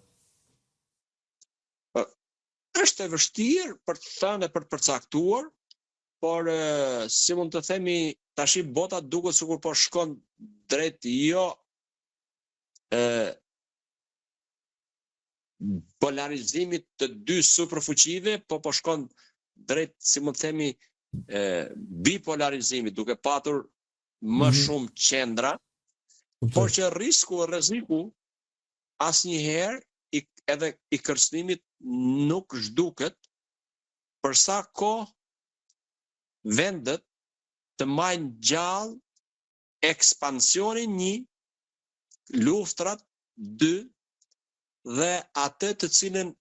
Është e vështirë për të thënë e për të përcaktuar, por si mund të themi, tashi bota duket sikur po shkon drejt jo e. polarizimit të dy superfuqive, po po shkon drejt, si mund të themi, e, bipolarizimit, duke patur më mm -hmm. shumë qendra, por që risku e rreziku asnjëherë i, edhe i kërcënimit nuk zhduket për sa kohë vendet të majnë gjallë ekspansionin një, luftrat dy dhe atë të cilën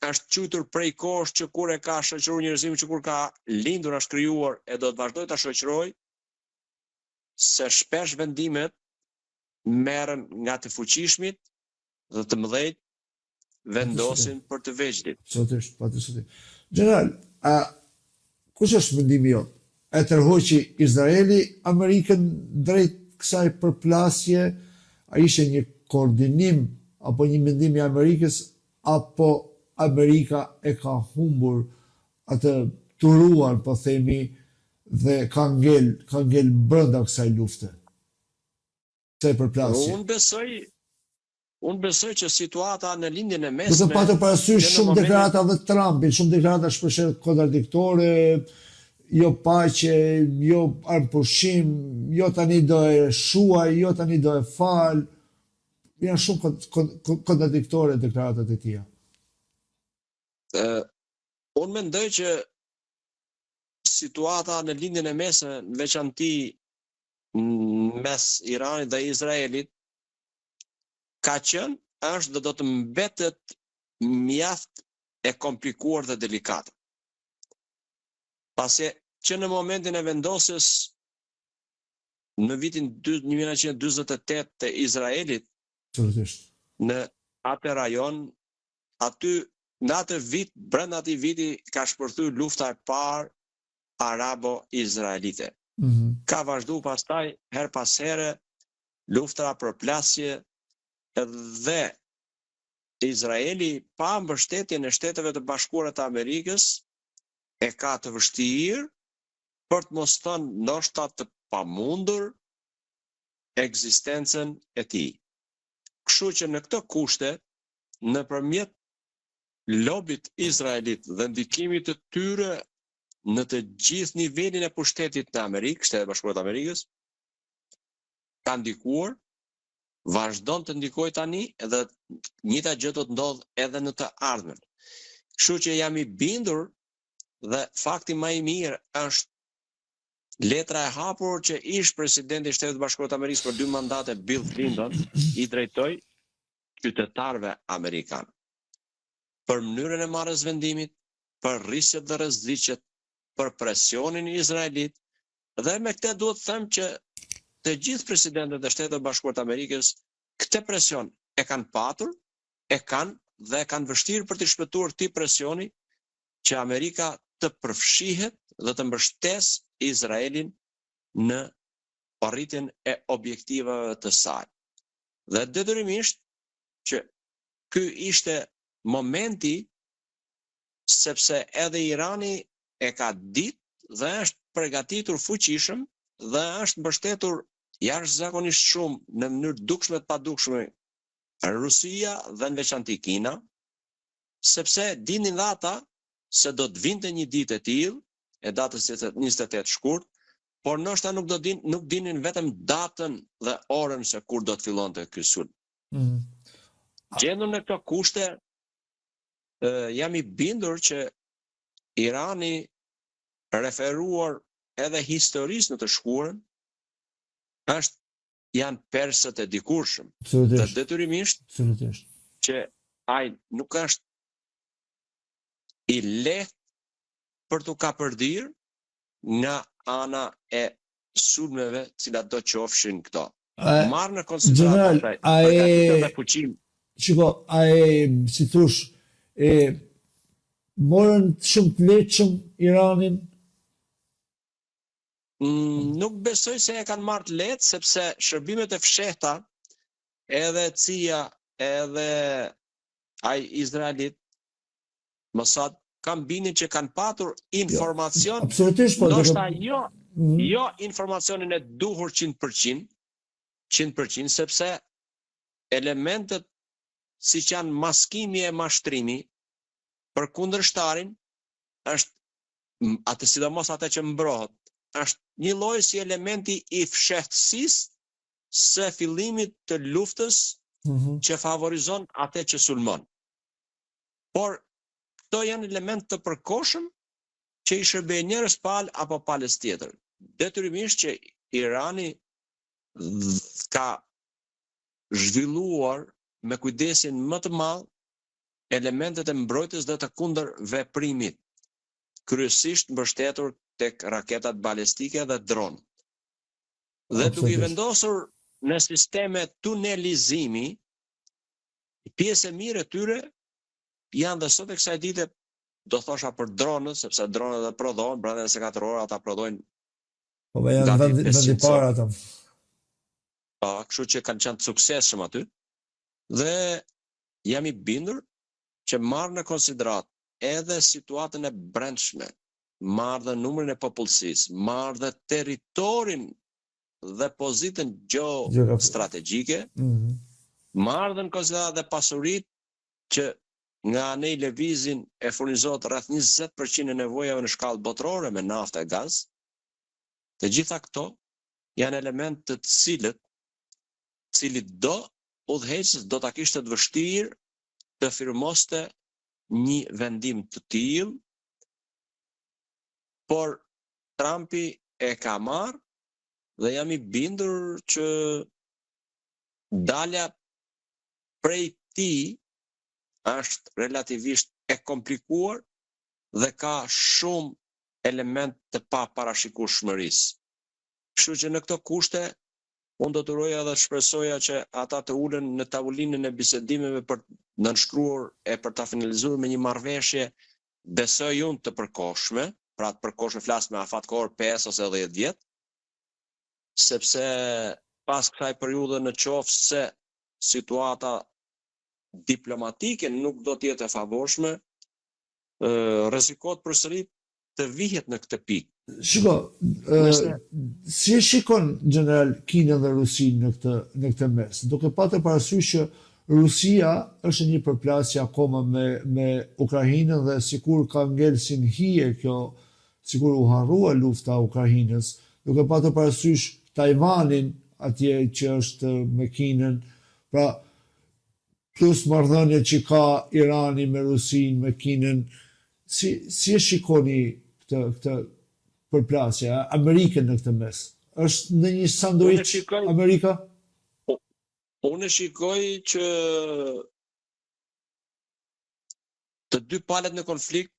është quajtur prej kohësh që kur e ka shoqëruar njerëzimin që kur ka lindur është krijuar e do të vazhdojë ta shoqërojë se shpesh vendimet merren nga të fuqishmit dhe të mëdhenjtë vendosin për të vegjlit. Absolutisht, pa diskutim. Gjeneral, a kush është mendimi jot? E tërhoqi Izraeli Amerikën drejt kësaj përplasje? A ishte një koordinim apo një mendim i Amerikës apo Amerika e ka humbur atë turuan, po themi, dhe ka ngel, ka ngel brenda kësaj lufte, kësaj përplasje? Unë besoj Unë besoj që situata në Lindjen e Mesme Duke patur parasysh shumë deklarata dhe Trumpit, shumë deklarata shpeshherë kontradiktore, jo paqe, jo armëpushim, jo tani do e shuaj, jo tani do e fal. Janë shumë kontradiktore deklaratat e tija. Ë unë mendoj që situata në Lindjen e Mesme, në veçanti mes Iranit dhe Izraelit, ka qenë, është dhe do të mbetet mjaft e komplikuar dhe delikate. Pasi që në momentin e vendosjes në vitin 1948 të Izraelit Absolutisht. në atë rajon, aty në atë vit, brenda atij viti ka shpërthyer lufta e parë arabo-izraelite. Mm -hmm. Ka vazhdu pastaj herë pas here Luftra, përplasje dhe Izraeli pa mbështetjen e Shteteve të Bashkuara të Amerikës e ka të vështirë, për të mos thënë ndoshta të pamundur ekzistencën e tij. Kështu që në këto kushte, nëpërmjet lobit izraelit dhe ndikimit të tyre në të gjithë nivelin e pushtetit në Amerikë, Shtetet e Bashkuara të Amerikës, ka ndikuar, vazhdon të ndikojë tani dhe njëjta gjë do të ndodhë edhe në të ardhmen. Kështu që jam i bindur dhe fakti më i mirë është letra e hapur që ish presidenti i Shteteve të Bashkuara të Amerikës për dy mandate Bill Clinton i drejtoi qytetarëve amerikanë për mënyrën e marrjes vendimit, për risqet dhe rreziqet, për presionin izraelit Dhe me këtë duhet të them që të gjithë presidentët e Shteteve të Bashkuara të Amerikës këtë presion e kanë patur, e kanë dhe e kanë vështirë për t'i shpëtuar këtij presioni që Amerika të përfshihet dhe të mbështesë Izraelin në arritjen e objektivave të saj. Dhe detyrimisht që ky ishte momenti sepse edhe Irani e ka ditë dhe është pregatitur fuqishëm dhe është mbështetur jashtëzakonisht shumë në mënyrë të dukshme të padukshme Rusia dhe në veçanti Kina, sepse dinin dhe ata se do të vinte një ditë e tillë, e datës 28 shkurt, por ndoshta nuk do din, nuk dinin vetëm datën dhe orën se kur do të fillonte ky sulm. Mm. Gjendur në këto kushte, jam i bindur që Irani referuar edhe historisë në të shkuarën është janë persët e dikurshëm. Dhe detyrimisht Absolutisht. që ai nuk është i lehtë për t'u kapërdirë nga ana e sulmeve cilatdo qofshin këto. Marrë në konsideratë pastaj përgatitjen dhe fuqinë. Shiko, a e, si thosh, e morën shumë të lehtshëm Iranin? Mm, nuk besoj se e kanë marrë të lehtë, sepse shërbimet e fshehta, edhe CIA, edhe ai izraelit, Mossad, kam bindjen që kanë patur jo, informacion, absolutisht po, ndoshta jo, mm. jo informacionin e duhur 100%, 100% sepse elementët. siç janë maskimi e mashtrimi për kundërshtarin është atë sidomos atë që mbrohet, është një lloj si elementi i fshehtësisë së fillimit të luftës mm -hmm. që favorizon atë që sulmon. Por këto janë elementë të përkohshëm që i shërbejnë njërës palë apo palës tjetër. Detyrimisht që Irani ka zhvilluar me kujdesin më të madh elementet e mbrojtjes dhe të kundërveprimit, kryesisht mbështetur tek raketat balistike dhe dronët. Dhe duke i vendosur në sisteme tunelizimi, pjesë e mirë e tyre janë dhe sot e kësaj dite do thosha për dronët, sepse dronët dhe prodhohen brenda 24 orë ata prodhojnë Po më janë vendi vendi parë ata. Po, kështu që kanë qenë të suksesshëm aty. Dhe jam i bindur që marrë në konsideratë edhe situatën e brendshme, marrë dhe numrin e popullsisë, marrë dhe territorin dhe pozitën gjeostrategjike, mm -hmm. marrë dhe në konsideratë dhe pasuritë që nga anej lëvizin e furnizohet rreth 20% e nevojave në shkallë botërore me naftë e gaz, të gjitha këto janë elementë të cilët cilido udhëheqës do ta kishte të vështirë të firmoste një vendim të tillë, por Trumpi e ka marrë dhe jam i bindur që dalja prej tij është relativisht e komplikuar dhe ka shumë element të paparashikueshmërisë. Kështu që në këto kushte unë do të uroja dhe të shpresoja që ata të ulen në tavolinën e bisedimeve për të nënshkruar e për ta finalizuar me një marrëveshje, besoj unë të përkohshme, pra të përkohshme flas me afat kohor 5 ose 10 vjet, sepse pas kësaj periudhe në qoftë se situata diplomatike nuk do të jetë e favorshme, rrezikohet përsëri të vihet në këtë pikë. Shiko, ë si e shikon gjeneral Kinën dhe Rusinë në këtë në këtë mes, duke patur parasysh që Rusia është në një përplasje akoma me me Ukrainën dhe sikur ka ngel si në hije kjo, sikur u harrua lufta e Ukrainës, duke patur parasysh Tajvanin atje që është me Kinën, pra plus marrëdhëniet që ka Irani me Rusinë, me Kinën, si si e shikoni këtë këtë përplasje, Amerikën në këtë mes? Është në një sanduiç Amerika? Unë e shikoj që të dy palët në konflikt,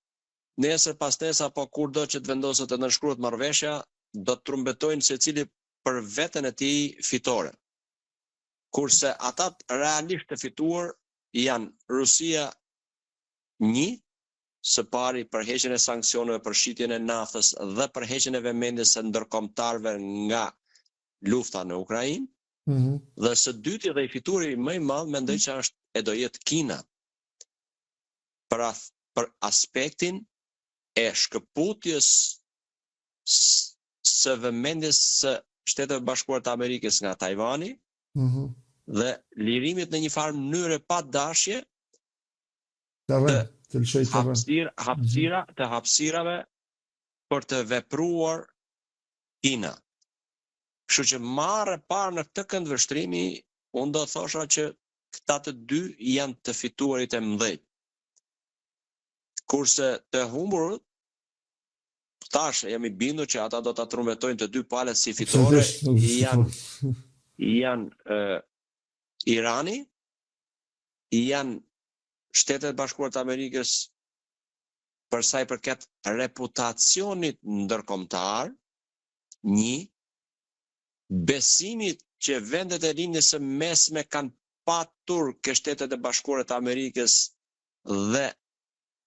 nesër pasnesër apo kurdo që të vendoset të nënshkruhet marrëveshja, do të trumbetojnë secili për veten e tij fitore. Kurse ata realisht të fituar janë Rusia një, së pari për heqjen e sanksioneve për shitjen e naftës dhe për heqjen e vëmendjes së ndërkombëtarëve nga lufta në Ukrainë, mm -hmm. dhe së dyti dhe i fituari më i madh mendoj që është e do jetë Kina. Për, për aspektin e shkëputjes së vëmendjes së Shteteve të Bashkuara të Amerikës nga Tajvani mm -hmm. dhe lirimit në një farë mënyre pa dashje terren, të lëshojë terren. Hapësira, hapësira, mm -hmm. të hapësirave për të vepruar Kina. Kështu që marrë e parë në këtë këndvështrimi, unë do thosha që këta të dy janë të fituarit e mëdhenj. Kurse të humburët Tash jam i bindur që ata do ta trumbetojnë të dy palët si fitore, janë janë Irani, janë Shtetet e Bashkuara të Amerikës për sa i përket reputacionit ndërkombëtar, një, besimit që vendet e Lindjes së Mesme kanë patur ke Shtetet e Bashkuara të Amerikës dhe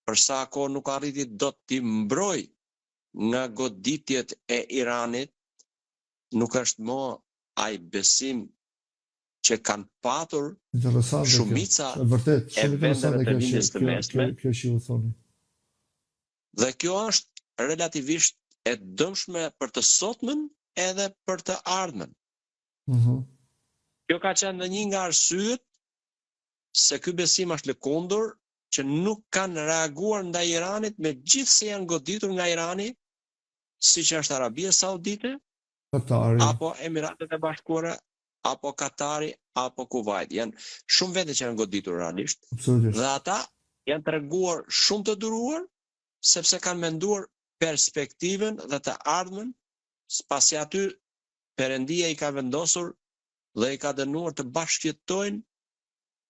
për sa kohë nuk arriti dot t'i mbrojë nga goditjet e Iranit, nuk është më ai besim që kanë patur shumica e vendeve të Lindjes së Mesme. Kjo që ju thoni. Dhe kjo është relativisht e dëmshme për të sotmen edhe për të ardhmen. Mm -hmm. Kjo ka qenë dhe një nga arsyet. se ky besim është lëkundur, që nuk kanë reaguar ndaj Iranit megjithëse janë goditur nga Irani, siç është Arabia Saudite, Katari. apo Emiratet e Bashkuara, apo Katari, apo Kuvajt. Janë shumë vende që janë goditur realisht. Absolutisht. Dhe ata janë treguar shumë të duruar, sepse kanë menduar perspektivën dhe të ardhmen, pasi aty Perëndia i ka vendosur dhe i ka dënuar të bashkëjetojnë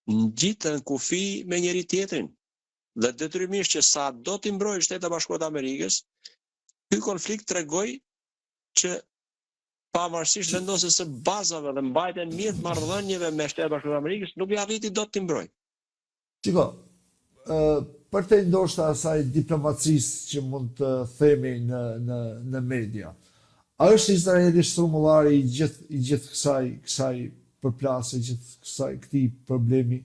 ngjit në kufi me njëri tjetrin. Dhe detyrimisht që sa do t'i mbrojë Shtetet e Bashkuara të Amerikës, ky konflikt tregoi që pavarësisht vendosjes së bazave dhe mbajtjen mirë të marrëdhënieve me Shtetet e Bashkuara të Amerikës, nuk i arriti dot t'i mbrojë. Shiko, ë përtej ndoshta asaj diplomacisë që mund të themi në në në media, a është Izraeli strumullari i gjithë i gjithë kësaj kësaj përplasje, gjithë kësaj këtij problemi?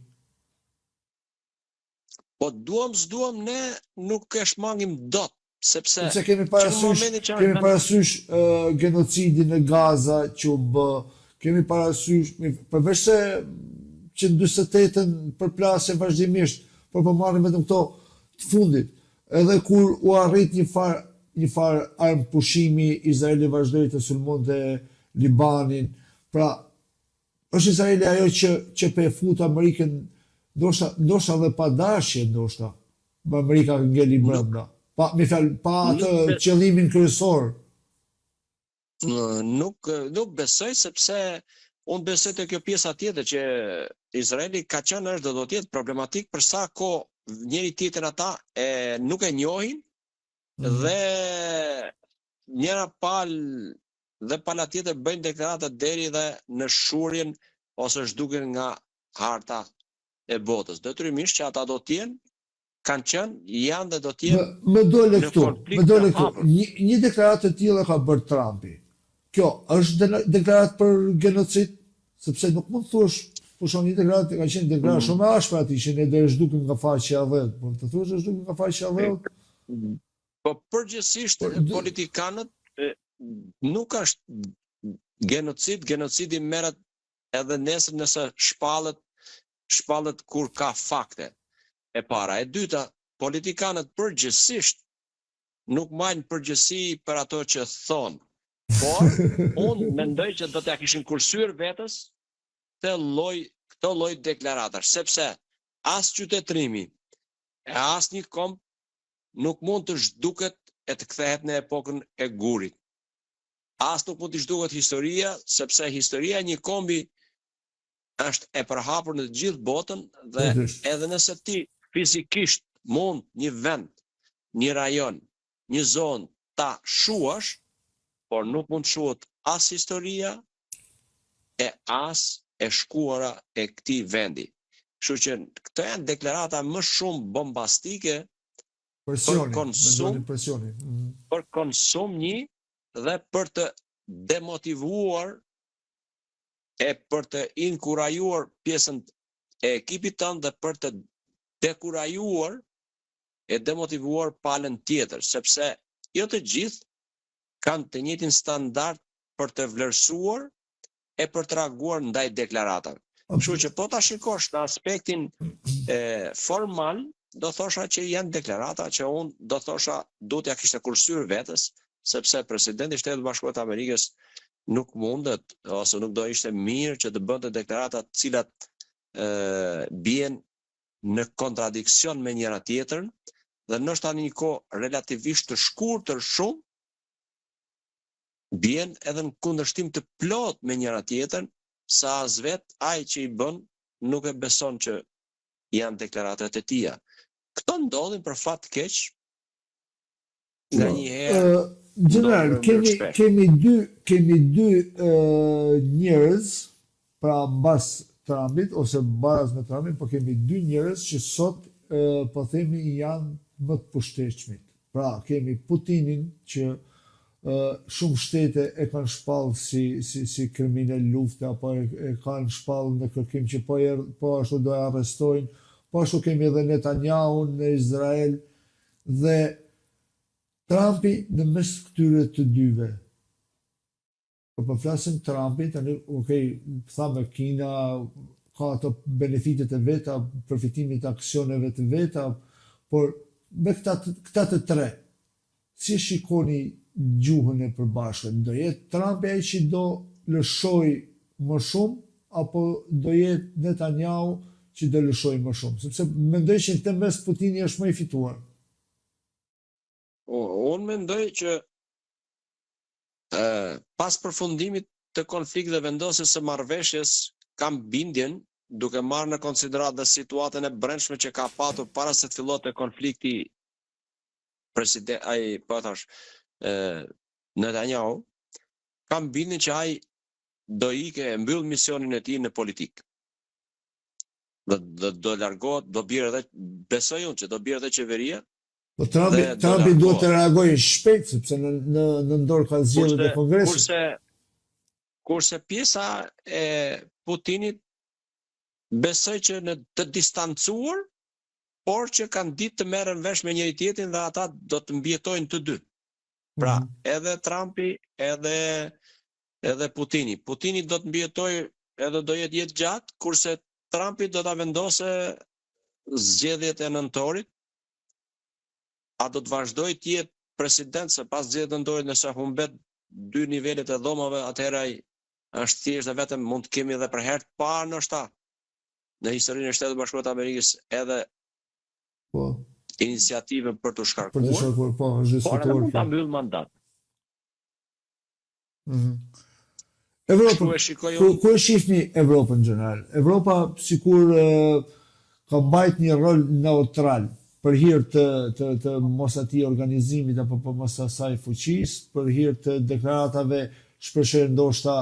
Po duam s'duam ne nuk e shmangim dot, sepse Sepse kemi parasysh, kemi parasysh uh, genocidin në Gaza që u bë, kemi parasysh, përveç se që në 48-ën përplasje vazhdimisht, por po marrim vetëm këto të fundit. Edhe kur u arrit një far një far armëpushimi, Izraeli vazhdoi të sulmonte Libanin. Pra, Është Izraeli ajo që që pe fut Amerikën ndoshta ndoshta dhe pa dashje ndoshta Amerika ngeli brenda pa me fjalë pa atë qëllimin kryesor. Nuk nuk besoj sepse unë besoj te kjo pjesa tjetër që Izraeli ka qenë është dhe do të jetë problematik për sa kohë njëri tjetrin ata e nuk e njohin mm -hmm. dhe njëra palë dhe pala tjetër bëjnë deklarata deri dhe në shuarjen ose zhdukjen nga harta e botës. Detyrimisht që ata do të jenë, kanë qenë, janë dhe do të jenë Më dole këtu, më dole këtu. Një, një deklaratë të tillë ka bërë Trumpi. Kjo është deklaratë për genocid, sepse nuk mund të thuash, po shoh një deklaratë ka qenë deklaratë mm. shumë e ashpër aty që ne do e zhdukim nga faqja e dheut, por të thuash e zhdukim nga faqja e dheut. Po përgjithësisht politikanët nuk është genocid, genocidi merret edhe nesër nëse shpallet shpallet kur ka fakte. E para, e dyta, politikanët përgjithësisht nuk mbajnë përgjegjësi për ato që thonë. Por unë mendoj që do t'ia kishin kursyer vetes këtë lloj këto lloj deklaratash, sepse as qytetërimi e asnjë komb nuk mund të zhduket e të kthehet në epokën e gurit. As nuk mund të zhduket historia, sepse historia e një kombi është e përhapur në të gjithë botën dhe edhe nëse ti fizikisht mund një vend, një rajon, një zonë ta shuash, por nuk mund të shuhet as historia e as e shkuara e këtij vendi. Kështu që këto janë deklarata më shumë bombastike për konsum, presioni. Mm. Për konsum një dhe për të demotivuar e për të inkurajuar pjesën e ekipit tënd dhe për të dekurajuar e demotivuar palën tjetër, sepse jo të gjithë kanë të njëjtin standard për të vlerësuar e për të reaguar ndaj deklaratave. Kështu që po ta shikosh në aspektin e, formal, do thosha që janë deklarata që unë do thosha duhet t'ia kishte kursyer vetes, sepse presidenti i Shteteve të Bashkuara të Amerikës nuk mundet ose nuk do ishte mirë që të bënte deklarata të cilat e, bien në kontradiksion me njëra tjetrën dhe ndoshta në një kohë relativisht të shkurtër shumë bien edhe në kundërshtim të plotë me njëra tjetrën, sa as vetë ai që i bën nuk e beson që janë deklaratat e tija. Këto ndodhin për fat të keq nganjëherë. Gjeneral, kemi kemi dy kemi dy njerëz, pra mbas Trumpit ose baraz me Trumpin, po kemi dy njerëz që sot po themi janë më të pushtetshmit. Pra, kemi Putinin që shumë shtete e kanë shpallë si si si kriminel lufte apo e, e kanë shpallë në kërkim që po er, po ashtu do e arrestojnë, po ashtu kemi edhe Netanyahun në Izrael dhe Trumpi në mes këtyre të dyve. Po po flasim Trumpi, tani, ok, thamë Kina, ka ato benefitet e veta, përfitimet e aksioneve të veta, por me këta këta të tre, si e shikoni gjuhën e përbashkët? Do jetë Trumpi ai që do lëshojë më shumë apo do jetë Netanyahu që do lëshojë më shumë? Sepse mendoj që në këtë mes Putini është më i fituar. Unë mendoj që ë pas përfundimit të konfliktit dhe vendosjes së marrëveshjes, kam bindjen, duke marrë në konsideratë dhe situatën e brendshme që ka patur para se të fillonte konflikti president ai po e thash ë Netanyahu, kam bindjen që ai do ike e mbyll misionin e tij në politikë. Dhe, dhe do largohet, do bjerë edhe besoj unë që do bjerë edhe qeveria, Po Trumpi, Trumpi duhet të reagojë shpejt sepse në në në dorë ka zgjedhjet e Kongresit. Kurse kurse pjesa e Putinit besoj që në të distancuar, por që kanë ditë të merren vesh me njëri tjetrin dhe ata do të mbijetojnë të dy. Pra, mm -hmm. edhe Trumpi, edhe edhe Putini. Putini do të mbijetojë edhe do jetë jetëgjatë, kurse Trumpi do ta vendosë zgjedhjet e nëntorit A do të vazhdojë të jetë president se pas zgjedhjeve të nëntorit nëse humbet dy nivelet e dhomave atëherë ai është thjesht dhe vetëm mund të kemi edhe për herë të parë ndoshta në historinë e Shteteve të Bashkuara të Amerikës edhe po iniciativën për t'u shkarkuar. Për t'u shkarkuar, po, është diskutuar. Por edhe mund ta mbyllë mandat. Mm -hmm. Evropën, e shikoj ku, ku e shihni Evropën në gjeneral? Evropa sikur ka mbajt një rol neutral për hir të të të mos atij organizimit apo për mos asaj fuqisë, për hir të deklaratave shpeshherë ndoshta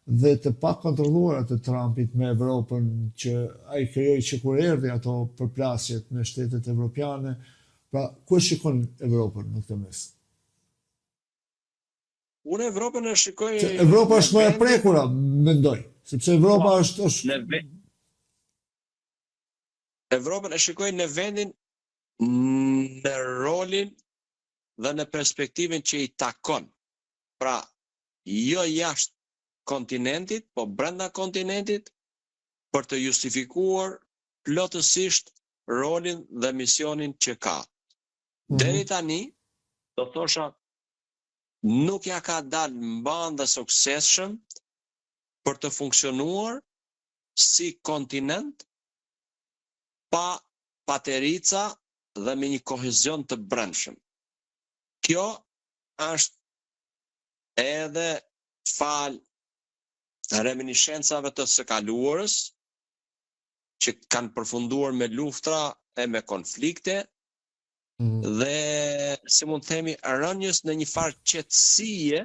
dhe të pakontrolluara të Trumpit me Evropën që ai krijoi që kur erdhi ato përplasjet me shtetet evropiane. Pra, ku e shikon Evropën në këtë mes? Unë Evropën e shikoj Se Evropa është më e prekura, mendoj, sepse Evropa po, është është në ve... Evropën e shikoj në vendin në rolin dhe në perspektivën që i takon. Pra, jo jashtë kontinentit, po brenda kontinentit për të justifikuar plotësisht rolin dhe misionin që ka. Mm -hmm. Deri tani, do thosha nuk ia ka dalë mbanë dhe suksesshëm për të funksionuar si kontinent pa paterica dhe me një kohezion të brendshëm. Kjo është edhe falë reminishencave të së kaluarës, që kanë përfunduar me luftra e me konflikte, mm. dhe si mund të themi rënies në një farë qetësie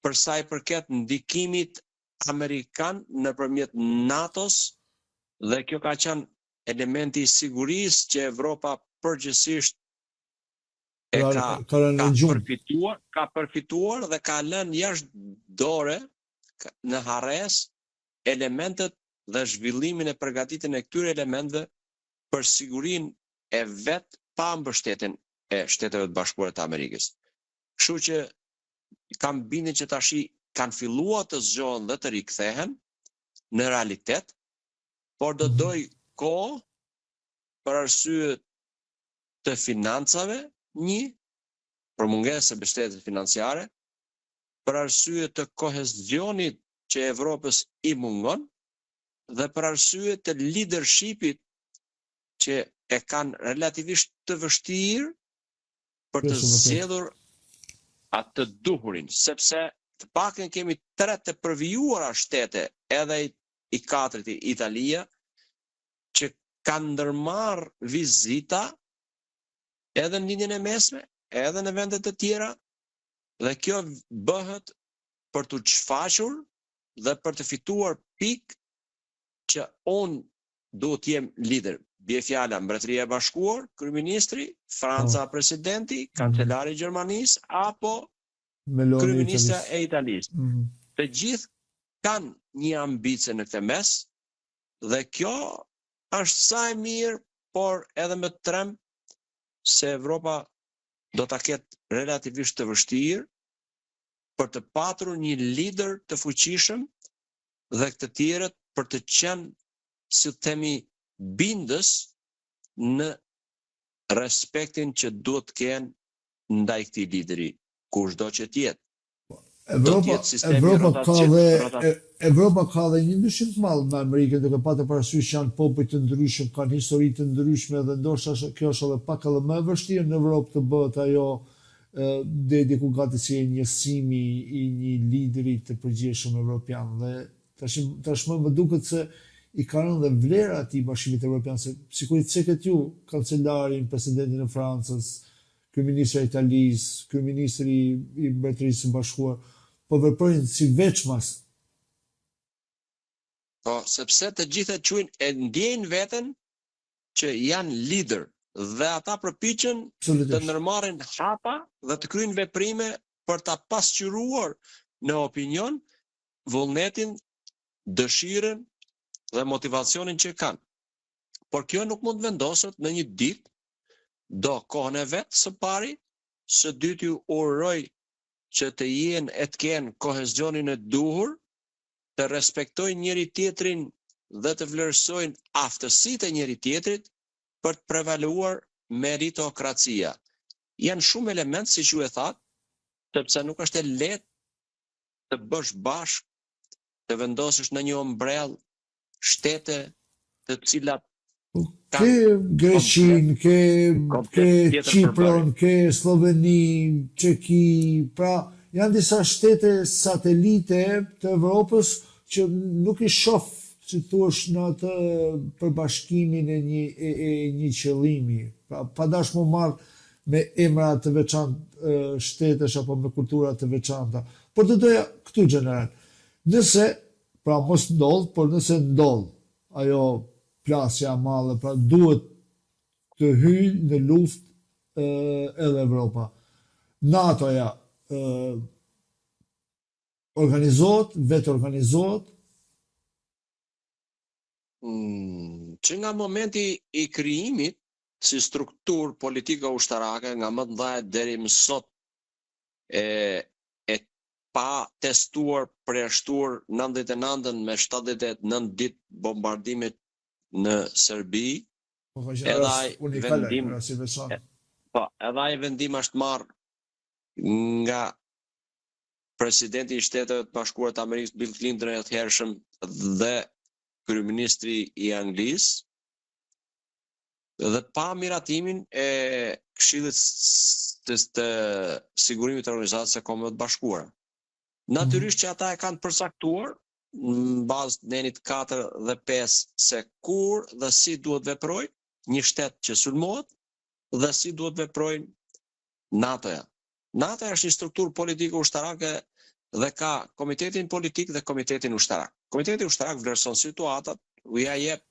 për sa i përket ndikimit amerikan nëpërmjet NATO-s dhe kjo ka qenë elementi i sigurisë që Evropa përgjithësisht e ka, ka, ka përfituar, ka përfituar dhe ka lënë jashtë dore në harresë elementet dhe zhvillimin e përgatitjen e këtyre elementëve për sigurinë e vet pa mbështetjen e Shteteve të Bashkuara të Amerikës. Kështu që kam bindjen që tashi kanë filluar të zgjohen dhe të rikthehen në realitet, por do mhm. dojë kohë për arsye të financave, një, për mungesë të mbështetjes financiare, për arsye të kohezionit që Evropës i mungon, dhe për arsye të leadershipit që e kanë relativisht të vështirë për të zgjedhur atë të duhurin, sepse të paktën kemi tre të përvijuara shtete, edhe i katërti Italia, që kanë ndërmarrë vizita edhe në Lindjen e Mesme, edhe në vende të tjera, dhe kjo bëhet për t'u shfaqur dhe për të fituar pikë që unë duhet të jem lider. Bie fjala Mbretëria e Bashkuar, kryeministri, Franca po. presidenti, kancelari i Gjermanisë apo kryeministrja e Italisë. Mm -hmm. Të gjithë kanë një ambicie në këtë mes dhe kjo është sa e mirë, por edhe më tremb se Evropa do ta ketë relativisht të vështirë për të patur një lider të fuqishëm dhe të tjerët për të qenë, si të themi, bindës në respektin që duhet të kenë ndaj këtij lideri, kushdo që të jetë. Evropa, Evropa ka dhe Evropa ka dhe një ndryshim të madh me Amerikën, duke patur parasysh që janë popuj të ndryshëm, kanë histori të ndryshme dhe ndoshta kjo është edhe pak edhe më e vështirë në Evropë të bëhet ajo deri diku gati si e njësimi i një lideri të përgjithshëm evropian dhe tash tashmë më duket se i ka rënë dhe vlera atij Bashkimit Evropian se sikur i cekët ju kancelarin, presidentin e Francës, kryeministri i Italisë, kryeministri i Mbretërisë së Bashkuar, po veprojnë si veçmas. Po, sepse të gjithë e quajnë e ndjejnë veten që janë lider dhe ata përpiqen të ndërmarrin hapa dhe të kryejnë veprime për ta pasqyruar në opinion vullnetin, dëshirën dhe motivacionin që kanë. Por kjo nuk mund të vendoset në një ditë, do kohën e vet së pari, së dyti uroj që të jenë e të kenë kohezionin e duhur, të respektojnë njëri-tjetrin dhe të vlerësojnë aftësitë e njëri-tjetrit për të prevaluar meritokracia. Janë shumë elementë, siç ju e thatë, sepse nuk është e lehtë të bësh bashkë, të vendosësh në një ombrellë shtete të cilat po, ke Greqinë, ke ke Qipron, ke Slloveni, Çeki, pra janë disa shtete satelite të Evropës që nuk i shoh si thuash në atë përbashkimin e një e, e një qëllimi. Pra pa dash m'u marr me emra të veçantë shtetesh apo me kultura të veçanta. Por do doja këtu gjeneral. Nëse pra mos ndodh, por nëse ndodh ajo plasja e madhe, pra duhet të hyjë në luftë edhe Evropa. NATO-ja organizohet, vetorganizohet? Mm, që nga momenti i krijimit si strukturë politike ushtarake nga më të mëdha deri më sot e e pa testuar përjashtuar 99-ën me 79 ditë bombardimit në Serbi, Po ka qenë rast unikal, vendim, rast i veçantë. Po, edhe ai vendim është marrë nga presidenti i Shteteve të Bashkuara të Amerikës Bill Clinton i atëhershëm dhe kryeministri i Anglisë dhe pa miratimin e Këshillit të, të Sigurimit të Organizatës së Kombeve të Bashkuara. Natyrisht që ata e kanë përcaktuar në bazë të nenit 4 dhe 5 se kur dhe si duhet veprojë një shtet që sulmohet dhe si duhet veprojë NATO-ja. NATO-ja është një strukturë politike ushtarake dhe ka komitetin politik dhe komitetin ushtarak. Komiteti ushtarak vlerëson situatat, u ja jep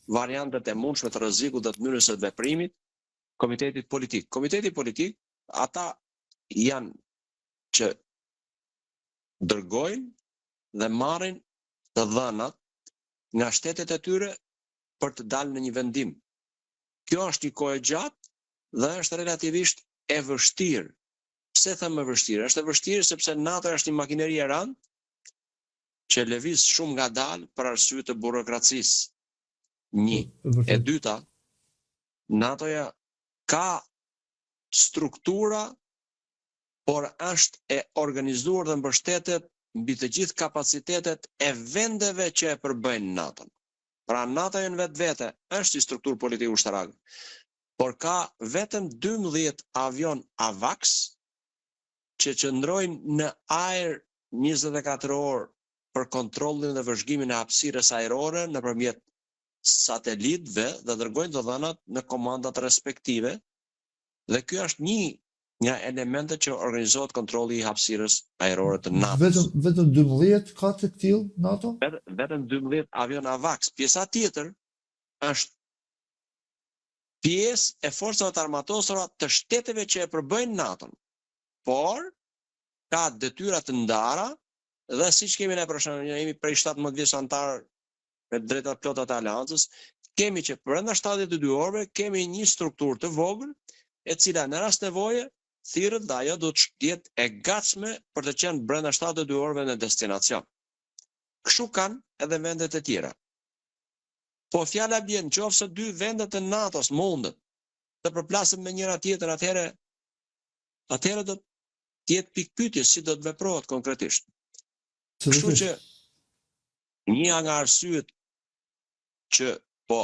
variantet e mundshme të rrezikut dhe të mënyrës së veprimit komitetit politik. Komiteti politik, ata janë që dërgojnë dhe marrin të dhënat nga shtetet e tyre për të dalë në një vendim. Kjo është një kohë e gjatë dhe është relativisht e vështirë. Pse them e vështirë? Është e vështirë sepse NATO është një makineri e rëndë që lëviz shumë ngadalë për arsye të burokracisë. Një. E dyta, NATO-ja ka struktura, por është e organizuar dhe mbështetet mbi të gjithë kapacitetet e vendeve që e përbëjnë NATO-n. Pra NATO-ja në vetvete është një strukturë politike ushtarake, por ka vetëm 12 avion AWACS që qëndrojnë në ajër 24 orë për kontrollin dhe vëzhgimin e hapësirës ajrore nëpërmjet satelitëve dhe dërgojnë të dhënat në komandat respektive dhe ky është një nga elementet që organizohet kontrolli i hapësirës ajrore të NATO-s. Vetëm vetëm 12 ka të këtillë NATO? Vetëm 12 avion AWACS. Pjesa tjetër është pjesë e forcave të armatosura të shteteve që e përbëjnë NATO-n. Por ka detyra të ndara dhe siç kemi ne për shembull, ne jemi prej 17 vjeç anëtar me të drejta të plota të aleancës, kemi që brenda 72 orëve kemi një strukturë të vogël e cila në rast nevoje thirret dhe ajo do të jetë e gatshme për të qenë brenda 72 orëve në destinacion. Kështu kanë edhe vendet e tjera. Po fjala bie në qoftë se dy vendet e NATO-s mundet të përplasen me njëra tjetrën, atëherë atëherë do të jetë pikëpyetje si do të veprohet konkretisht. Kështu që një nga arsyet që po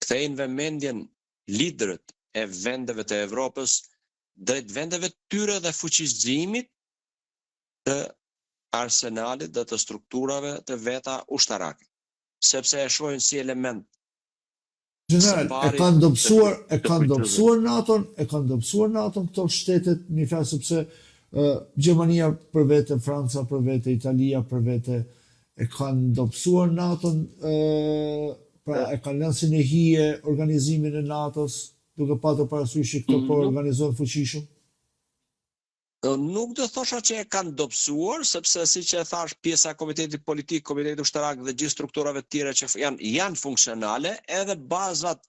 kthejnë vëmendjen liderët e vendeve të Evropës drejt vendeve të tyre dhe fuqizimit të arsenalit dhe të strukturave të veta ushtarake, sepse e shohin si element Gjeneral, e kanë dobësuar, e kanë dobësuar NATO-n, e kanë dobësuar NATO-n këto shtetet, me fjalë sepse uh, Gjermania për vete, Franca për vete, Italia për vete, e kanë dobësuar NATO-n, uh, pra e kanë lënë si në hije organizimin e NATO-s, duke patur parasysh që këto po organizohen fuqishëm? Nuk do thosha që e kanë dobësuar, sepse siç e thash, pjesa e komitetit politik, komitetit ushtarak dhe gjithë strukturave të tjera që janë janë funksionale, edhe bazat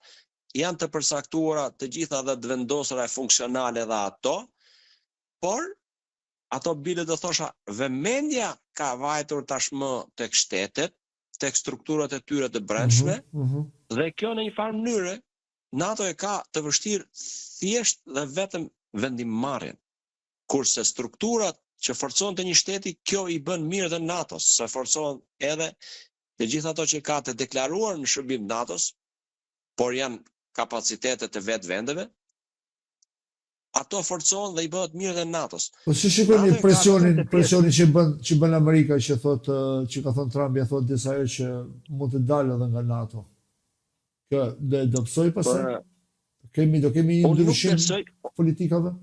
janë të përcaktuara të gjitha dhe të vendosura e funksionale edhe ato, por ato bile do thosha vëmendja ka vajtur tashmë tek shtetet, tek strukturat e tyre të brendshme, mm -hmm. dhe kjo në një farë mënyre NATO e ka të vështirë thjesht dhe vetëm vendimmarrjen. Kurse strukturat që forcohen të një shteti, kjo i bën mirë dhe NATO-s, se forcohen edhe të gjitha ato që ka të deklaruar në shërbim të NATO-s, por janë kapacitete të vetë vendeve, ato forcohen dhe i bëhet mirë dhe NATO-s. Po si shikoni presionin, presionin që bën që bën Amerika që thotë që ka thënë Trump ja thotë disa herë që mund të dalë edhe nga NATO. Kjo do e dobësojë pastaj? Po, kemi do kemi një ndryshim besoj, politikave?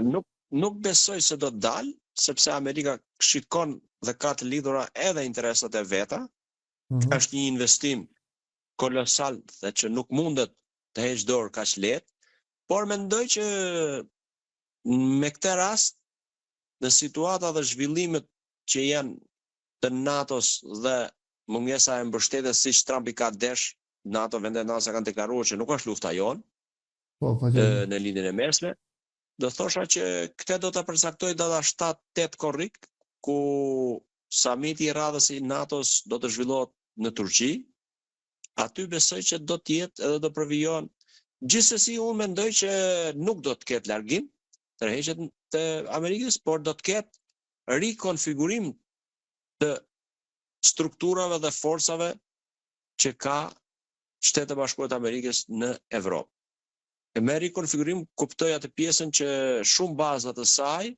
Nuk nuk besoj se do të dalë, sepse Amerika shikon dhe ka të lidhura edhe interesat e veta. Mm -hmm. Është një investim kolosal dhe që nuk mundet të heqë dorë kaq lehtë, por mendoj që me këtë rast në situata dhe zhvillimet që janë të NATO-s dhe mungesa e mbështetjes siç Trumpi ka desh, NATO, vendet e NATO-s e kanë deklaruar që nuk është lufta jonë. Po, në Lindjen e Mesme. Do thosha që këtë do ta përcaktoj data 7-8 korrik, ku samiti i radhës i NATO-s do të zhvillohet në Turqi. Aty besoj që do të jetë edhe do përvijon. Gjithsesi unë mendoj që nuk do të ketë largim, tërheqje të Amerikës, por do të ketë rikonfigurim të strukturave dhe forcave që ka Shtetet e Bashkuara të Amerikës në Evropë. E me rikonfigurim kuptoj atë pjesën që shumë baza të saj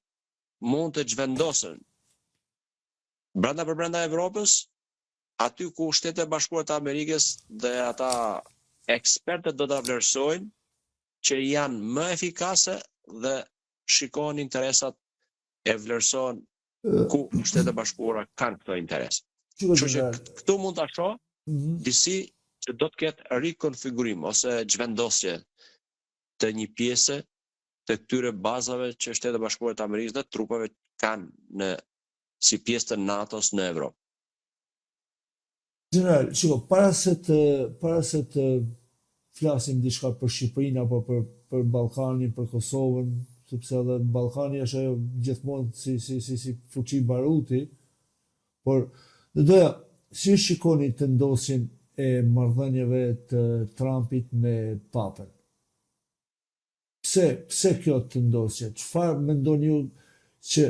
mund të zhvendosen brenda për brenda Evropës, aty ku Shtetet e Bashkuara të Amerikës dhe ata ekspertët do ta vlerësojnë që janë më efikase dhe shikojnë interesat e vlerësojnë ku Shtetet e Bashkuara kanë këto interes. Kështu që këtu mund ta shoh mm -hmm. disi që do të ketë rikonfigurim ose zhvendosje të një pjese të këtyre bazave që Shtetet e Bashkuara të Amerikës dhe trupave kanë në si pjesë të NATO-s në Evropë. Gjeneral, shiko, para se të para se të flasim diçka për Shqipërinë apo për për Ballkanin, për Kosovën, sepse edhe Ballkani është ajo gjithmonë si si si si fuçi baruti, por do doja si e shikoni tendosjen e marrëdhënieve të Trumpit me Papën? Pse, pse kjo tendosje? Çfarë mendoni ju që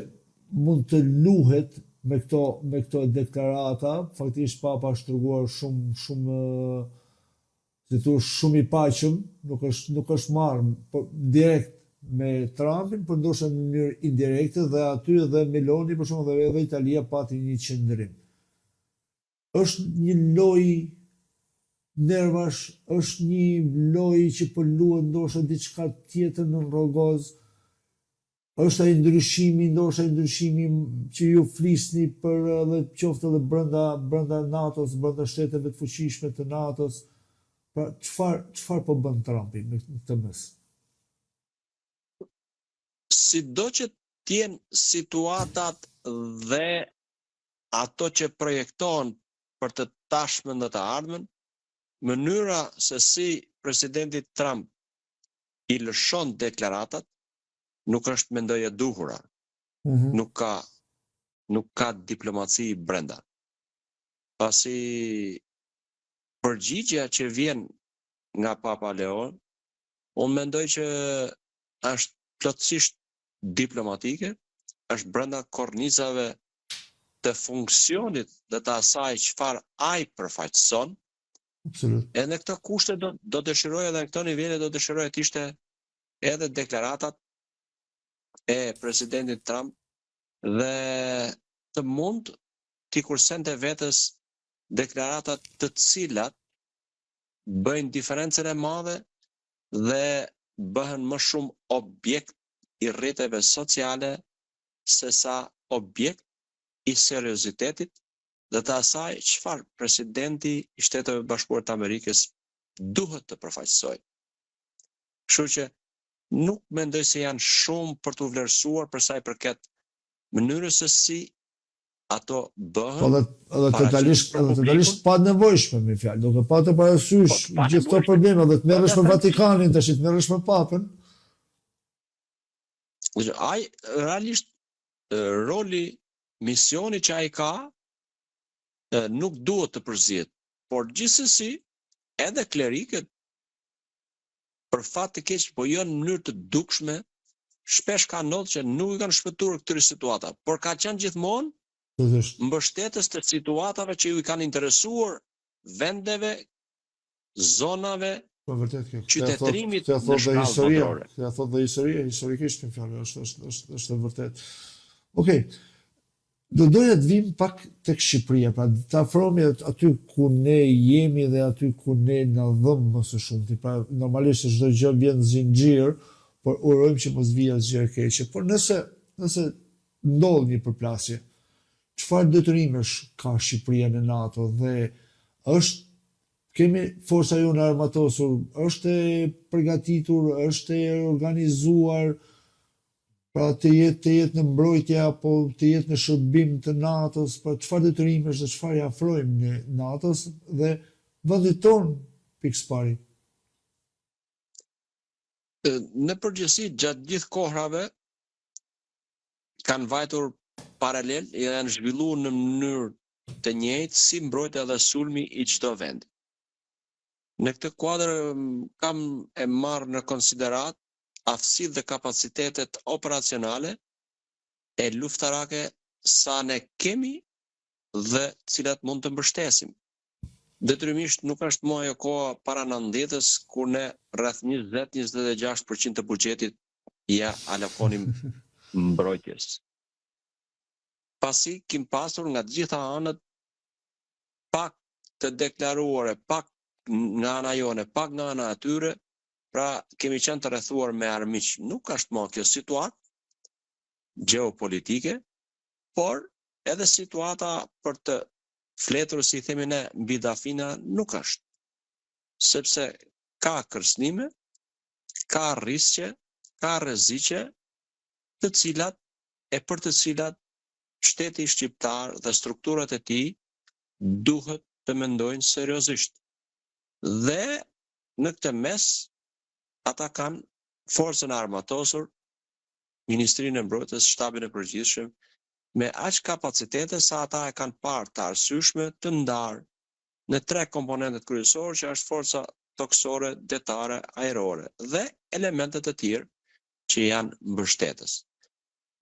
mund të luhet me këto me këto deklarata? Faktikisht Papa është treguar shumë shumë si thua shumë i paqëm, nuk është nuk është marrë po direkt me Trumpin, por ndoshta në mënyrë indirekte dhe aty edhe Meloni për shembull dhe edhe Italia pati një qëndrim. Është një lojë nervash, është një lojë që po luhet ndoshta diçka tjetër nën rrogoz, është ai ndryshimi, ndoshta ai ndryshimi që ju flisni për edhe qoftë edhe brenda brenda NATO-s, brenda shteteve të fuqishme të NATO-s. Pra çfarë çfarë po bën Trumpi në këtë mes? Sido që të jenë situatat dhe ato që projektohen për të tashmen dhe të ardhmen, mënyra se si presidenti Trump i lëshon deklaratat nuk është mendoj e duhura. Mm -hmm. Nuk ka nuk ka diplomaci brenda. Pasi përgjigja që vjen nga Papa Leon, unë mendoj që është plotësisht diplomatike, është brenda kornizave të funksionit dhe të asaj çfarë ai përfaqëson. Absolut. Edhe në këto kushte do do dëshiroja edhe në këto nivele do dëshiroja të ishte edhe deklaratat e presidentit Trump dhe të mund t'i kursente vetes deklaratat të cilat bëjnë diferencën e madhe dhe bëhen më shumë objekt i rrjeteve sociale sesa objekt i seriozitetit dhe të asaj çfarë presidenti i Shteteve të Bashkuara të Amerikës duhet të përfaqësojë. Kështu që nuk mendoj se janë shumë për t'u vlerësuar për sa i përket mënyrës se si ato bëhen. Po edhe edhe totalisht edhe totalisht pa nevojshme me fjalë, duke patur parasysh po, gjithë këto probleme dhe të merresh me Vatikanin tash të merresh me Papën. Ai realisht roli misioni që ai ka nuk duhet të përzihet, por gjithsesi edhe klerikët për fat të keq, po jo në mënyrë të dukshme, shpesh ka ndodhur që nuk i kanë shpëtuar këtyre situatave, por ka qenë gjithmonë mbështetës të situatave që ju i kanë interesuar vendeve, zonave, Po vërtet kjo. Qytetërimit në shkallë botërore. Këtë thotë dhe historia, historikisht me fjalë, është është është është e vërtetë. Okej. Do doja të vijmë pak tek Shqipëria, pra të afrohemi aty ku ne jemi dhe aty ku ne na dhëmb më së shumti. Pra normalisht se çdo gjë vjen në zinxhir, por urojmë që mos vijë asgjë e keqe. Por nëse nëse ndodh një përplasje, çfarë detyrimesh ka Shqipëria në NATO dhe është kemi forca jonë e armatosur, është e përgatitur, është e organizuar, Pra të jetë të jetë në mbrojtje apo të jetë në shërbim të NATO-s, pra çfarë detyrimesh dhe çfarë i afrojmë ne NATO-s dhe vendit tonë pikësëpari? Në përgjithësi gjatë gjithë kohrave kanë vajtur paralel dhe janë zhvilluar në mënyrë të njëjtë si mbrojtja dhe sulmi i çdo vendi. Në këtë kuadër kam e marrë në konsideratë aftësitë dhe kapacitetet operacionale e luftarake sa ne kemi dhe cilat mund të mbështesim. Detyrimisht nuk është më ajo koha para nëntëdhjetës kur ne rreth 20 26 për qind të buxhetit ia alokonim mbrojtjes. Pasi kim pasur nga të gjitha anët pak të deklaruar e pak nga ana jonë, pak nga ana e tyre, Pra, kemi qenë të rrethuar me armiq. Nuk është më kjo situatë gjeopolitike, por edhe situata për të fletur, si i themi ne, mbi dafina nuk është. Sepse ka kërcënime, ka risqe, ka rreziqe, të cilat e për të cilat shteti shqiptar dhe strukturat e tij duhet të mendojnë seriozisht. Dhe Në këtë mes, ata kanë Forcën e Armatosur, Ministrinë e Mbrojtjes, Shtabin e Përgjithshëm, me aq kapacitete sa ata e kanë parë të arsyeshme të ndarë në tre komponentët kryesorë që është forca tokësore, detare, ajrore dhe elemente të tjerë që janë mbështetës.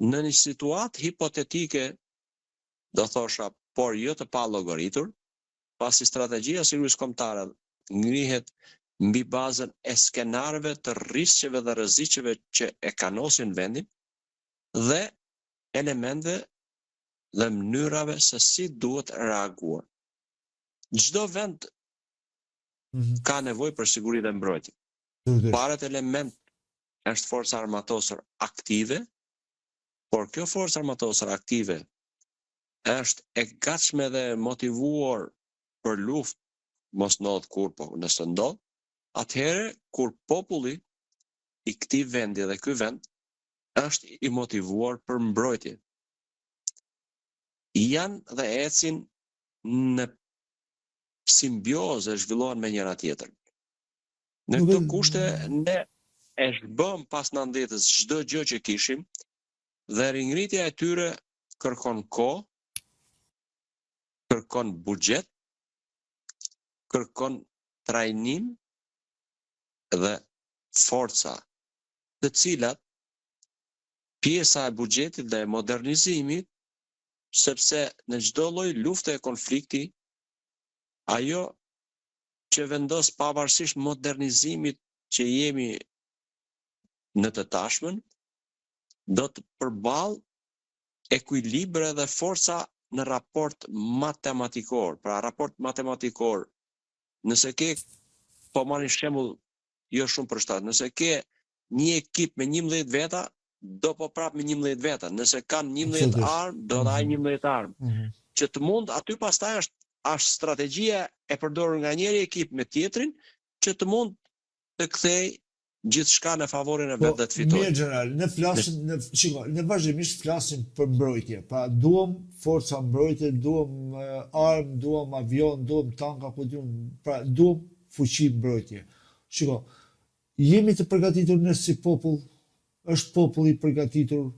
Në një situatë hipotetike, do thosha, por jo të pallogaritur, pasi strategjia e sigurisë kombëtare ngrihet mbi bazën e skenarëve të risqeve dhe rreziqeve që e kanosin vendin dhe elementëve dhe mënyrave se si duhet reaguar. Çdo vend mm -hmm. ka nevojë për siguri dhe mbrojtje. Paret element është forca armatosur aktive, por kjo forcë armatosur aktive është e gatshme dhe e motivuar për luftë, mos ndodhë kurrë, po nëse ndodh, atëherë kur populli i këtij vendi dhe ky vend është i motivuar për mbrojtje. Janë dhe ecin në simbiozë e zhvillohen me njëra tjetrën. Në këto kushte ne e zhbëm pas nëntëdhjetës çdo gjë që kishim dhe ringritja e tyre kërkon kohë, Kërkon buxhet, kërkon trajnim dhe forca, të cilat pjesa e buxhetit dhe e modernizimit, sepse në çdo lloj lufte e konflikti, ajo që vendos pavarësisht modernizimit që jemi në të tashmen, do të përballë ekuilibre dhe forca në raport matematikor. Pra raport matematikor, nëse ke, po marr një shembull jo shumë përshtat, nëse ke një ekip me 11 veta, do po prap me 11 veta. Nëse kanë 11 armë, do dhe ai 11 armë. Mm -hmm. Që të mund, aty pastaj është është strategjia e përdorur nga njëri ekip me tjetrin, që të mund të kthejë gjithçka në favorin e vet dhe të fitojë. Mirë gjeneral, ne flasim, ne shiko, ne vazhdimisht flasim për mbrojtje. Pra duam forca mbrojtje, duam armë, duam avion, duam tanka, ku di unë, pra duam fuqi mbrojtje. Shiko, jemi të përgatitur ne si popull, është populli i përgatitur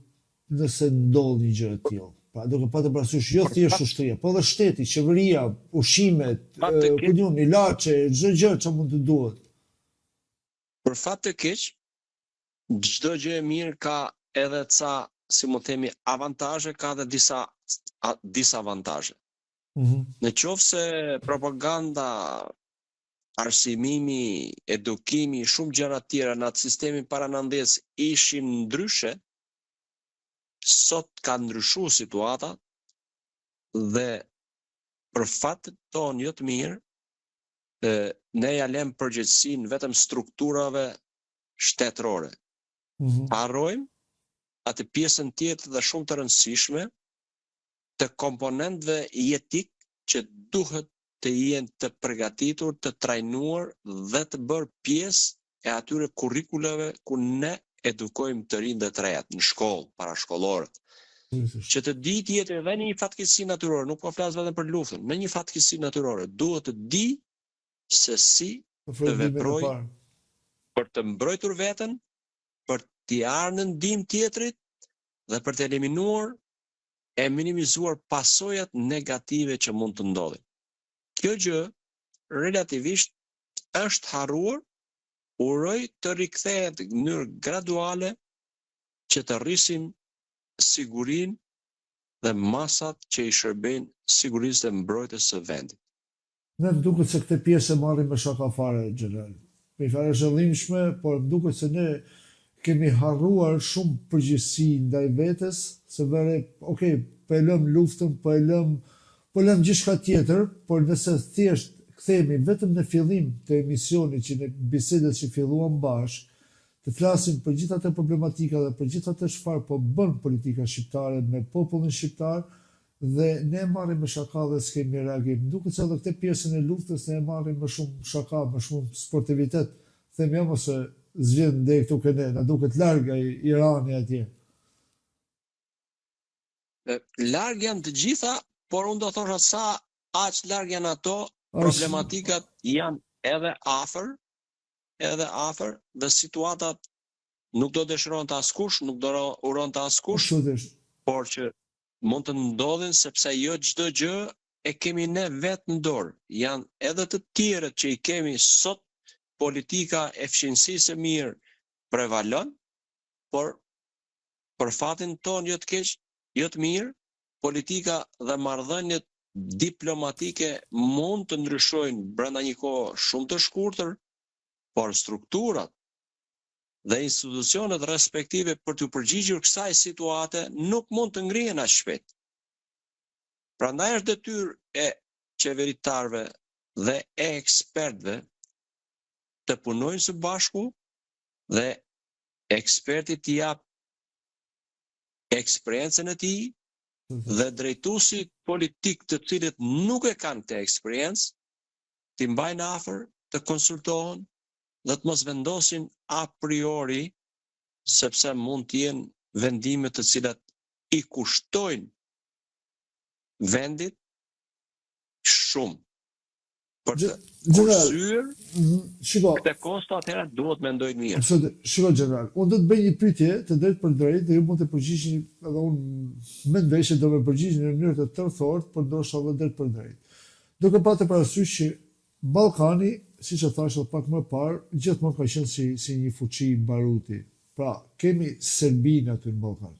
nëse ndodh një gjë e tillë. Pra duke patur parasysh jo thjesht ushtria, po edhe shteti, qeveria, ushqimet, ku di unë, ilaçe, çdo gjë që mund të duhet. Për fat të keq, çdo gjë e mirë ka edhe ca, si mund të themi, avantazhe, ka edhe disa disavantazhe. Mm -hmm. Në qoftë se propaganda, arsimimi, edukimi, shumë gjëra të tjera në atë sistemin para nëntëdhjetës ishin ndryshe, sot ka ndryshuar situata dhe për fat tonë jo të mirë, ne ja lëmë përgjegjësinë vetëm strukturave shtetërore. Mm -hmm. Harrojmë atë pjesën tjetër dhe shumë të rëndësishme të komponentëve jetik që duhet të jenë të përgatitur, të trajnuar dhe të bërë pjesë e atyre kurrikulave ku ne edukojmë të rinjtë dhe të rejat në shkollë, parashkollorët. Që të dijë tjetri edhe në një fatkeqësi natyrore, nuk po flas vetëm për luftën, në një fatkeqësi natyrore, duhet të dijë se si të veprojë për të mbrojtur veten, për t'i ardhur në ndihmë tjetrit dhe për të eliminuar e minimizuar pasojat negative që mund të ndodhin. Kjo gjë relativisht është harruar, uroj të rikthehet në mënyrë graduale që të rrisim sigurinë dhe masat që i shërbejnë sigurisë dhe mbrojtjes së vendit. Ne më duket se këtë pjesë e marrim me shaka fare, gjeneral. Me fjalë është e dhimbshme, por më duket se ne kemi harruar shumë përgjegjësi ndaj vetes, se vëre, ok, po e lëmë luftën, po e lëmë, po lëmë gjithçka tjetër, por nëse thjesht kthehemi vetëm në fillim të emisionit që në bisedës që filluam bashkë, të flasim për gjithë atë problematika dhe për gjithë atë çfarë po bën politika shqiptare me popullin shqiptar dhe ne e marrim me shaka dhe s'kemi reagim. Më duket se edhe këtë pjesën e luftës ne e marrim me shumë shaka, me shumë sportivitet. Themi jo mo se s'vjen deri këtu ke ne, na duket larg ai Irani atje. Larg janë të gjitha, por unë do thosha sa aq larg janë ato, problematikat janë edhe afër, edhe afër dhe situatat nuk do dëshironte askush, nuk do uronte askush, por që mund të ndodhin sepse jo çdo gjë e kemi ne vetë në dorë. Janë edhe të tjerët që i kemi sot politika e fqinjësisë së mirë prevalon, por për fatin tonë jo të keq, jo të mirë, politika dhe marrëdhëniet diplomatike mund të ndryshojnë brenda një kohe shumë të shkurtër, por strukturat dhe institucionet respektive për t'iu përgjigjur kësaj situate nuk mund të ngrihen aq shpejt. Prandaj është detyrë e qeveritarëve dhe e ekspertëve të punojnë së bashku dhe eksperti t'i japë eksperiencën e tij dhe drejtuesit politik të cilët nuk e kanë këtë eksperiencë, t'i mbajnë afër, të konsultohen dhe të mos vendosin a priori sepse mund të jenë vendime të cilat i kushtojnë vendit shumë. Për të kursyer mhm, shiko, këtë kosto atëherë duhet mendojnë mirë. Absolut. Shiko gjeneral, unë do të bëj një pyetje të drejtpërdrejtë dhe ju mund të përgjigjeni edhe unë mendoj se do më përgjigjeni në mënyrë të tërthortë, por ndoshta edhe drejtpërdrejt. Duke patur parasysh që Ballkani, siç e thashë edhe pak më parë, gjithmonë ka qenë si si një fuçi baruti. Pra, kemi Serbinë aty në Ballkan.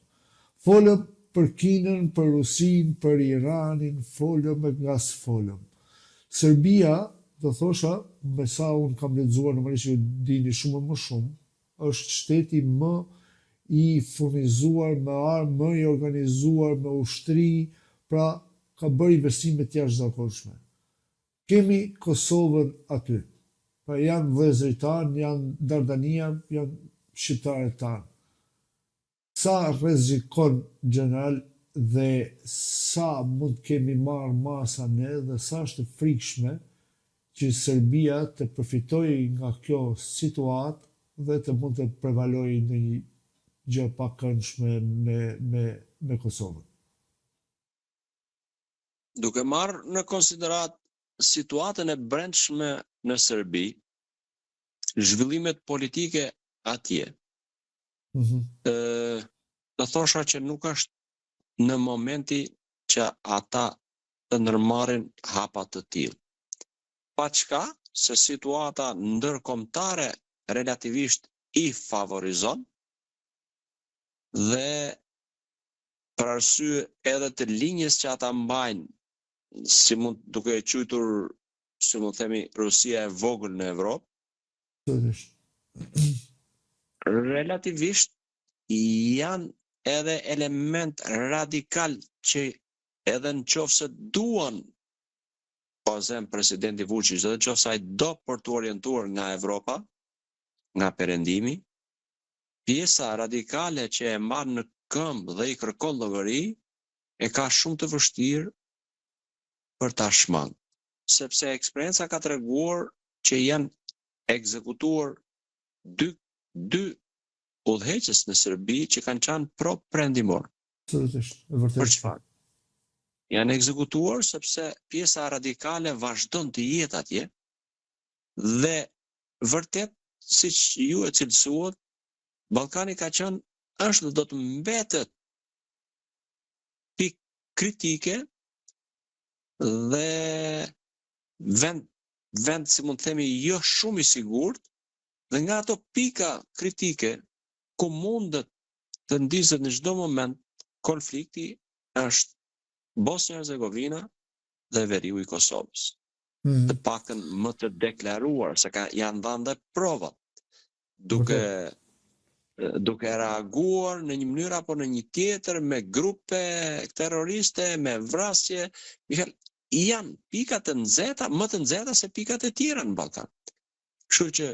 Folëm për Kinën, për Rusinë, për Iranin, folëm e nga s'folëm. Serbia, do thosha, me sa unë kam lexuar, normalisht ju dini shumë më shumë, është shteti më i furnizuar me armë, më i organizuar me ushtri, pra ka bërë investime të jashtëzakonshme. Kemi Kosovën aty. Pra janë vëllezërit tanë, janë Dardania, janë shqiptarët tanë. Sa rrezikon gjeneral dhe sa mund të kemi marrë masa ne dhe sa është e frikshme që Serbia të përfitojë nga kjo situatë dhe të mund të prevalojë ndonjë gjë e pakëndshme me me me Kosovën. Duke marrë në konsideratë situatën e brendshme në Serbi, zhvillimet politike atje, mm -hmm. do thosha që nuk është në momenti që ata të ndërmarrin hapa të tillë. Paçka se situata ndërkombëtare relativisht i favorizon dhe për arsye edhe të linjës që ata mbajnë, si mund duke e quajtur, si mund të themi, Rusia e vogël në Evropë. Absolutisht. Relativisht janë edhe element radikal që edhe në qoftë se duan po zëm presidenti Vučić, edhe në qoftë se ai do për t'u orientuar nga Evropa, nga Perëndimi, Pjesa radikale që e mban në këmbë dhe i kërkon llogari, e ka shumë të vështirë për ta shmangë, sepse eksperienca ka treguar që janë ekzekutuar dy dy udhëheqës në Serbi që kanë qenë pro-perëndimor. Absolutisht, e vërtetë. Për çfarë? Janë ekzekutuar sepse pjesa radikale vazhdon të jetë atje dhe Vërtet, siç ju e cilësuat, Ballkani ka qenë, është dhe do të mbetet pikë kritike dhe vend vend si mund të themi jo shumë i sigurt dhe nga ato pika kritike ku mundet të ndizet në çdo moment konflikti është Bosnja Hercegovina dhe veriu i Kosovës. mm. të paktën më të deklaruar se ka janë dhënë dhe provat duke duke reaguar në një mënyrë apo në një tjetër me grupe terroriste, me vrasje, Mihail, janë pika të nxehta, më të nxehta se pikat e tjera në Ballkan. Kështu që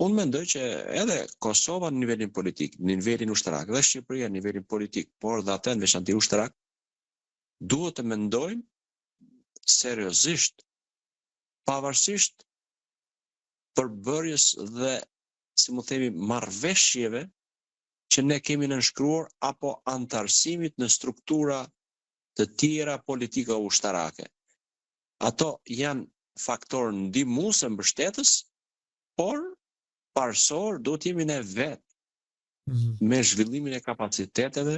unë mendoj që edhe Kosova në nivelin politik, në nivelin ushtarak dhe Shqipëria në nivelin politik, por dhe atë në veçanti ushtarak, duhet të mendojnë seriozisht, pavarësisht përbërjes dhe si mund të themi marrëveshjeve që ne kemi nënshkruar apo anëtarësimit në struktura të tjera politiko ushtarake. Ato janë faktor ndihmues e mbështetës, por parësor duhet të jemi ne vetë mm -hmm. me zhvillimin e kapaciteteve,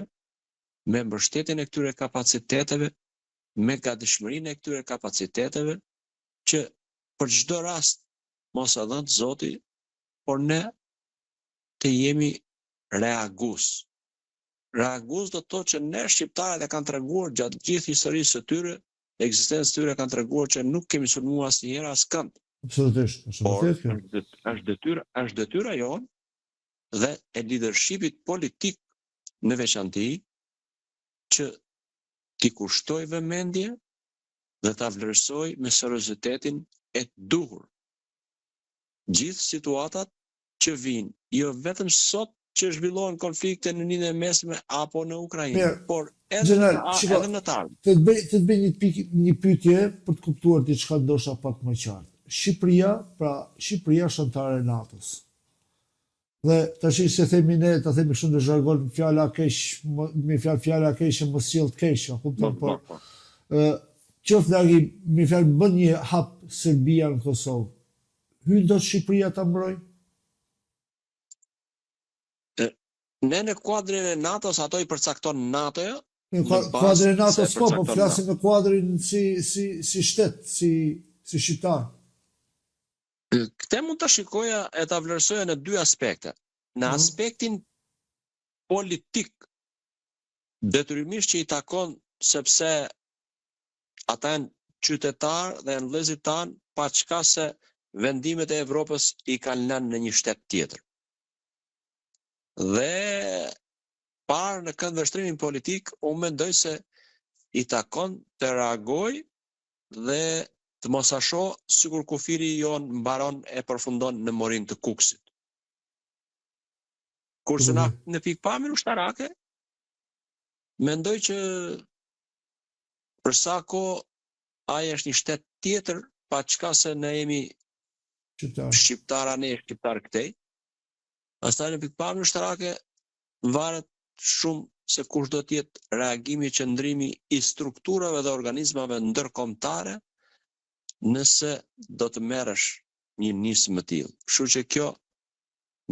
me mbështetjen e këtyre kapaciteteve, me gatishmërinë e këtyre kapaciteteve që për çdo rast mos e dhëntë Zoti, por ne të jemi reagues. Reagues do të thotë që ne shqiptarët e kanë treguar gjatë gjithë historisë së tyre, ekzistencës së tyre kanë treguar që nuk kemi sulmuar asnjëherë askënd. Absolutisht, është vërtet kjo. Është detyra, është detyra jonë dhe e leadershipit politik në veçanti që t'i kushtojë vëmendje dhe ta vlerësojë me seriozitetin e duhur gjithë situatat që vijnë, jo vetëm sot që zhvillohen konflikte në Lindjen e Mesme apo në Ukrainë, por edhe Gjeneral, në, shiko, edhe në të ardhmen. Të të bëj të të bëj një pikë një pyetje për të kuptuar diçka ndoshta pak më qartë. Shqipëria, pra Shqipëria është anëtare e NATO-s. Dhe tashi si themi ne, ta themi kështu në zhargon, fjala keq, me fjalë fjala keq e mos sjell të keq, a kupton, po, por ë po. Qoftë largim, me fjalë bën një hap Serbia në Kosovë, hyn dot Shqipëria ta mbrojë? Ne në kuadrin e NATO-s ato i përcakton NATO-ja, Në kuadrin e NATO-s po, po flasim në kuadrin si si si shtet, si si shqiptar. Këtë mund ta shikoja e ta vlerësoja në dy aspekte. Në mhm. aspektin politik, detyrimisht që i takon sepse ata janë qytetarë dhe janë vëllezërit tanë, paçka se vendimet e Evropës i kanë lënë në një shtet tjetër. Dhe parë në këndvështrimin politik, unë mendoj se i takon të reagojë dhe të mos e shohë sikur kufiri jonë mbaron e përfundon në Morinë të Kukësit. Kurse në, në pikëpamjen ushtarake, mendoj që për sa kohë ai është një shtet tjetër, paçka se ne jemi shqiptar, shqiptar anej e shqiptar këtej, pastaj në pikëpamjen ushtarake varet shumë se kush do të jetë reagimi e qëndrimi i strukturave dhe organizmave ndërkombëtare nëse do të merresh një nismë të tillë. Kështu që kjo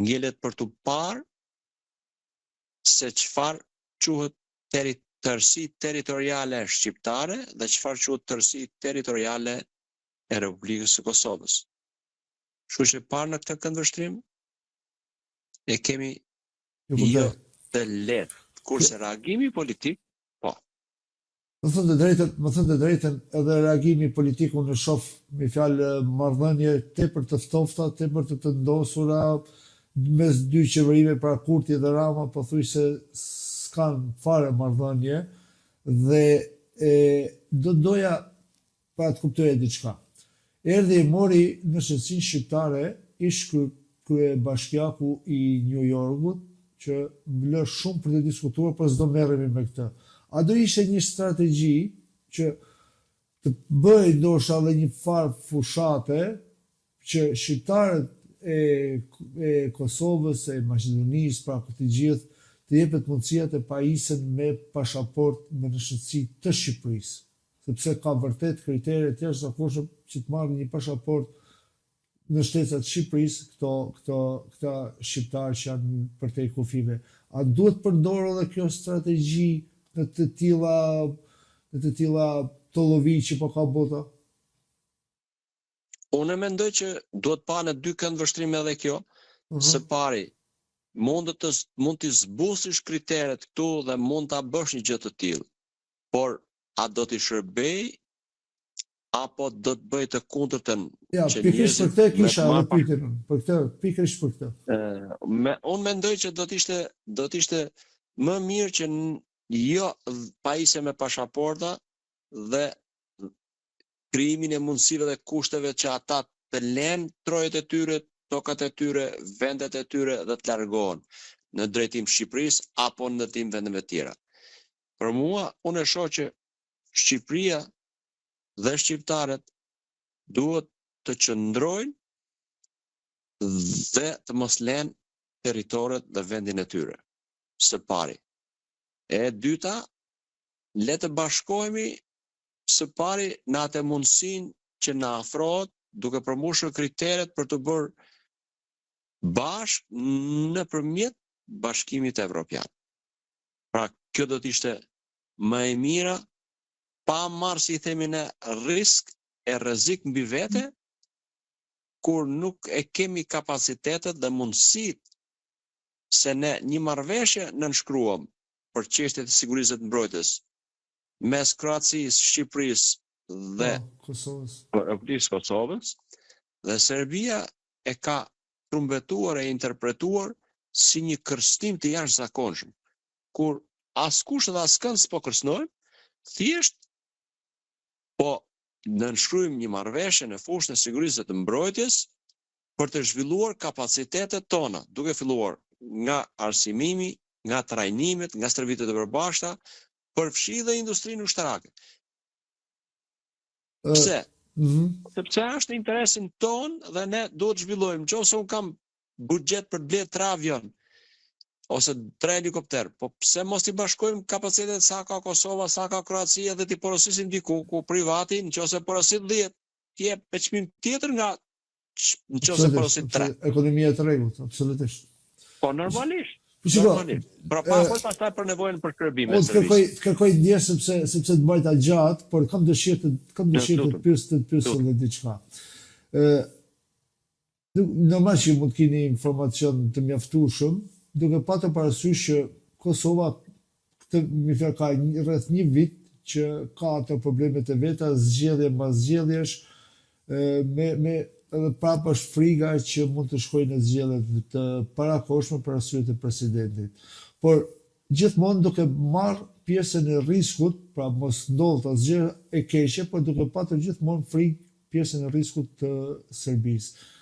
ngelet për t'u parë se çfarë quhet teri tërësi territoriale shqiptare dhe çfarë quhet tërësi territoriale e Republikës së Kosovës. Kështu që parë në këtë këndvështrim e kemi jo të lehtë, kurse reagimi politik, po. Me thënë të drejtën, me thënë të drejtën, edhe reagimi politik unë e shoh me fjalë marrëdhënie tepër të ftofta, tepër të tendosura mes dy qeverive, pra Kurti dhe Rama pothuajse s'kanë fare marrëdhënie dhe e do doja Pra të kuptoja diçka. Erdhi e mori nënshtetësinë shqiptare ish kryebashkiaku i Nju Jorkut, që më lë shumë për të diskutuar, por s'do merremi me këtë. A do ishte një strategji që të bëhej ndoshta edhe një farë fushate që shqiptarët e e Kosovës, e Maqedonisë, pra të gjithë, të jepet mundësia të pajisen me pashaportë me nënshtetësi të Shqipërisë? Sepse ka vërtet kritere të jashtëzakonshme që të marrin një pashaportë nënshtetësi të Shqipërisë këto këto këta shqiptarë që janë përtej kufijve. A duhet përdorur edhe kjo strategji në të tilla në të tilla tollovi që po ka bota? Unë mendoj që duhet pa në dy këndvështrime edhe kjo. Uh mhm. -huh. Së pari, mund të mund t'i zbusësh kriteret këtu dhe mund ta bësh një gjë të tillë. Por a do t'i shërbejë apo do të bëjë të kundërtën ja, që pikërisht për këtë kisha edhe pyetjen unë, për këtë, pikërisht për këtë. Me, unë mendoj që do të ishte do të ishte më mirë që jo pajisje me pashaporta dhe krijimin e mundësive dhe kushteve që ata të lenë trojet e tyre, tokat e tyre, vendet e tyre dhe të largohen në drejtim Shqipërisë apo në drejtim vendeve tjera. Për mua, unë e shoh që Shqipëria dhe shqiptarët duhet të qëndrojnë dhe të mos lenë territoret dhe vendin e tyre, së pari. E dyta, le të bashkohemi së pari në atë mundësinë që na afrohet duke përmbushur kriteret për t'u bërë bashkë nëpërmjet Bashkimit Evropian. Pra, kjo do të ishte më e mira pa marrë si i themi ne risk e rrezik mbi vete kur nuk e kemi kapacitetet dhe mundësitë se ne një marrëveshje nënshkruam për çështjet e sigurisë dhe të mbrojtjes mes Kroacisë, Shqipërisë dhe po, Kosovës. Republikës së Kosovës dhe Serbia e ka trumbetuar e interpretuar si një kërcënim të jashtëzakonshëm, kur askush dhe askënd s'po kërcënojmë, thjesht po nënshkruajmë një marrëveshje në fushën e sigurisë dhe të mbrojtjes për të zhvilluar kapacitetet tona, duke filluar nga arsimimi, nga trajnimet, nga stërvitjet e përbashkëta, përfshi dhe industrinë ushtarake. Pse? Mm -hmm. Sepse është në interesin tonë dhe ne duhet të zhvillojmë. Në qoftë se unë kam buxhet për të blerë tre avion. ose tre helikopter, po pse mos t'i bashkojmë kapacitetet sa ka Kosova, sa ka Kroacia dhe t'i porosisim diku ku privati në qoftë se porosit 10, të jep me çmim tjetër nga në qoftë se porosit 3. Ekonomia e tregut, absolutisht. Po normalisht. Po shiko, normalisht. Pra pa fol pastaj për nevojën për shërbime. Unë të kërkoj, të kërkoj ndjesë sepse sepse të mbajta gjatë, por kam dëshirë të kam dëshirë të të pyes të të pyes edhe diçka. Ë Normal që mund të keni informacion të mjaftueshëm, duke patur parasysh që Kosova këtë me fjalë ka rreth një vit që ka ato problemet e veta, zgjedhje mbas zgjedhjesh, me me edhe prapë është friga që mund të shkojë në zgjedhje të parakohshme për arsye të presidentit. Por gjithmonë duke marrë pjesën e riskut, pra mos ndodhtë asgjë e keqe, por duke patur gjithmonë frikë pjesën e riskut të Serbisë.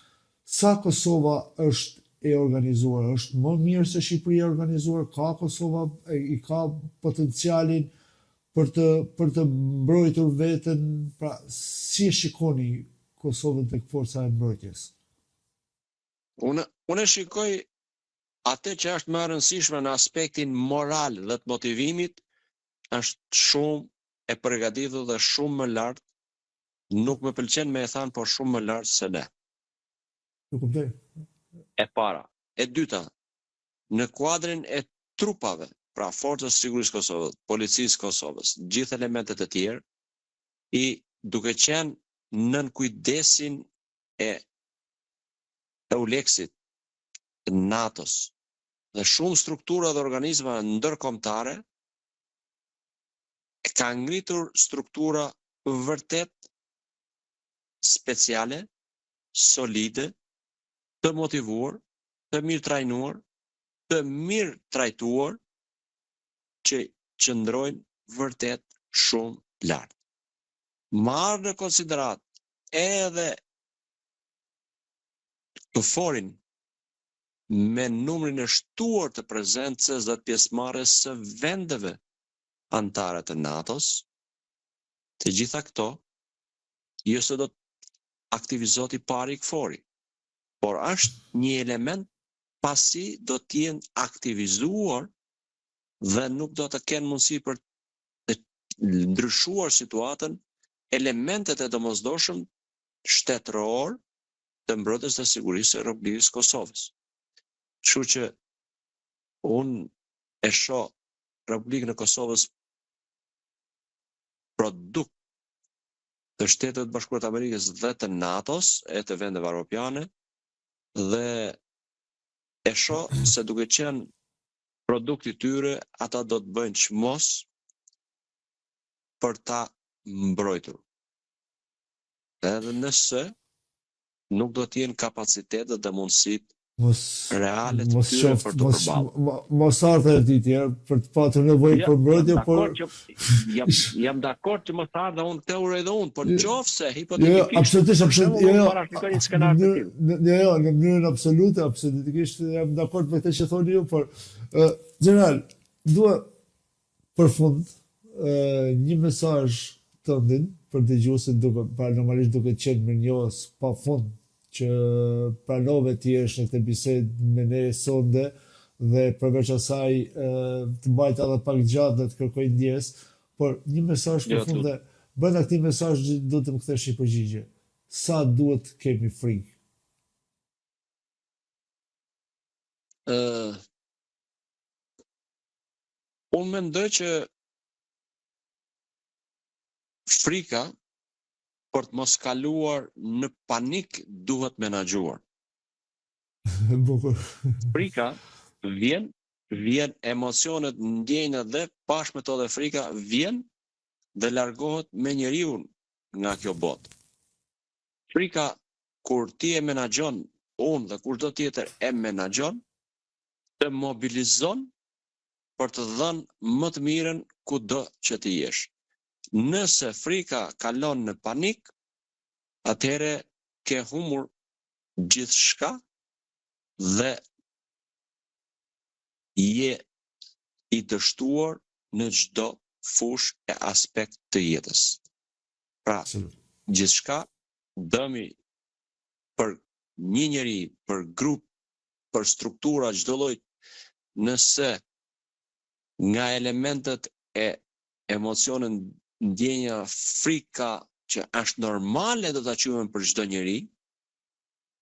Sa Kosova është e organizuar, është më mirë se Shqipëria e organizuar, ka Kosova i ka potencialin për të për të mbrojtur veten, pra si e shikoni Kosovën tek forca e mbrojtjes? Unë unë e shikoj atë që është më e rëndësishme në aspektin moral dhe të motivimit është shumë e përgatitur dhe shumë më lart Nuk më pëlqen me e thanë, por shumë më lart se ne. E kuptoj. E para. E dyta, në kuadrin e trupave, pra Forcës së Sigurisë së Kosovës, Policisë së Kosovës, gjithë elementet e tjerë, i duke qenë nën kujdesin e EULEX-it, NATO-s dhe shumë struktura dhe organizma ndërkombëtare, ka ngritur struktura vërtet speciale, solide, të motivuar, të mirë trajnuar, të mirë trajtuar, që qëndrojnë vërtet shumë lart. Marrë në konsideratë edhe KFOR-in me numrin e shtuar të prezencës dhe të pjesëmarrjes së vendeve anëtare të NATO-s, të gjitha këto, jo se do të aktivizohet i pari KFOR-i, por është një element pasi do të jenë aktivizuar dhe nuk do të kenë mundësi për të ndryshuar situatën elementet e domosdoshëm shtetëror të mbrojtjes dhe sigurisë së Republikës së Kosovës. Kështu që unë e shoh Republikën e Kosovës produkt të Shteteve të Bashkuara të Amerikës dhe të NATO-s e të vendeve europiane dhe e shoh se duke qenë produkt i tyre ata do të bëjnë çmos për ta mbrojtur. Edhe nëse nuk do të jenë kapacitetet dhe mundësitë mos reale të tyre për t'u përballur. Mos ardhtë e ditë tjerë për të patur nevojë ja, për mbrojtje, por që jam jam dakord që mos ardhtë unë këtë uroj dhe unë, por në qoftë se hipotetikisht. Jo, jo, absolutisht, absolutisht, jo, jo. Parashikoj një skenar të tillë. Jo, jo, në mënyrën absolute, absolutisht jam dakord me këtë që thoni ju, por ë gjeneral, dua Për fund, një mesazh tëndin për dëgjuesit duke pra normalisht duke qenë mirënjohës pa fund që pranove të jesh në këtë bisedë me ne sonde dhe përveç asaj të mbajta edhe pak gjatë dhe të kërkoj ndjesë, por një mesazh për fund dhe brenda këtij mesazhi do të më kthesh një përgjigje. Sa duhet të kemi frikë? Ë Unë mendoj që frika për të mos kaluar në panik duhet menaxhuar. Bukur. Frika vjen, vjen emocionet, ndjenjat dhe bashkë me to dhe frika vjen dhe largohet me njeriun nga kjo botë. Frika kur ti e menaxhon, unë dhe kushdo tjetër e menaxhon, të mobilizon për të dhënë më të mirën kudo që të jesh. Nëse frika kalon në panik, atëherë ke humbur gjithçka dhe je i dështuar në çdo fushë e aspekt të jetës. Pra, gjithçka dëmi për një njeri, për grup, për struktura çdo lloj. Nëse nga elementët e emocionet ndjenja frika që është normale do ta quajmë për çdo njeri,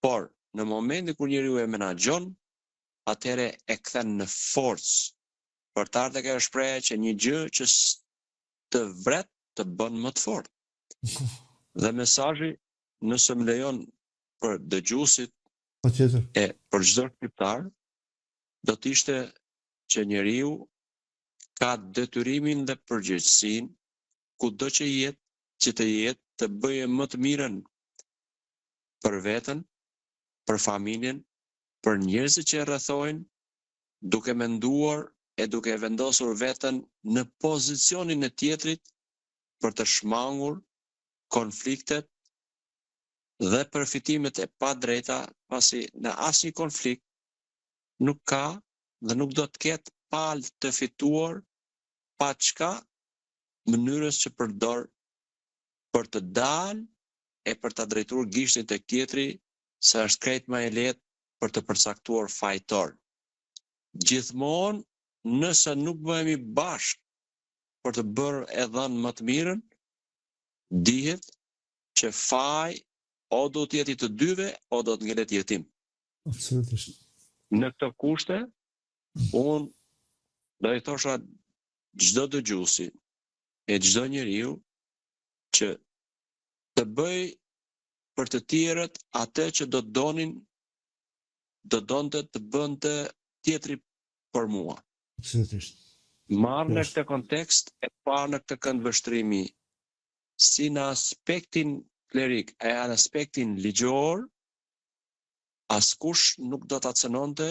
por në momentin kur njeriu e menaxhon, atëherë e kthen në forcë. Për të ardhur tek ajo shprehja që një gjë që të vret të bën më të fortë. Dhe mesazhi, nëse më lejon për dëgjuesit Patjetër. e për çdo shqiptar, do të ishte që njeriu ka detyrimin dhe përgjegjësinë kudo që jetë, që të jetë, të bëjë më të mirën për veten, për familjen, për njerëzit që e rrethojnë, duke menduar e duke e vendosur veten në pozicionin e tjetrit për të shmangur konfliktet dhe përfitimet e padrejta, pasi në asnjë konflikt nuk ka dhe nuk do të ketë palë të fituar paçka mënyrës që përdor për të dalë e për ta drejtuar gishtin tek tjetri se është krejt më e lehtë për të përcaktuar fajtor. Gjithmonë nëse nuk bëhemi bashkë për të bërë e dhënë më të mirën, dihet që faj o do të jetë i të dyve o do të ngelet jetim. Absolutisht. Në këto kushte, unë do i thosha çdo dëgjuesi e çdo njeriu që të bëj për të tjerët atë që do të donin do donte të bënte tjetri për mua. Absolutisht. Marrë në këtë kontekst e parë në këtë këndvështrimi si në aspektin klerik e në aspektin ligjor, askush nuk do ta cënonte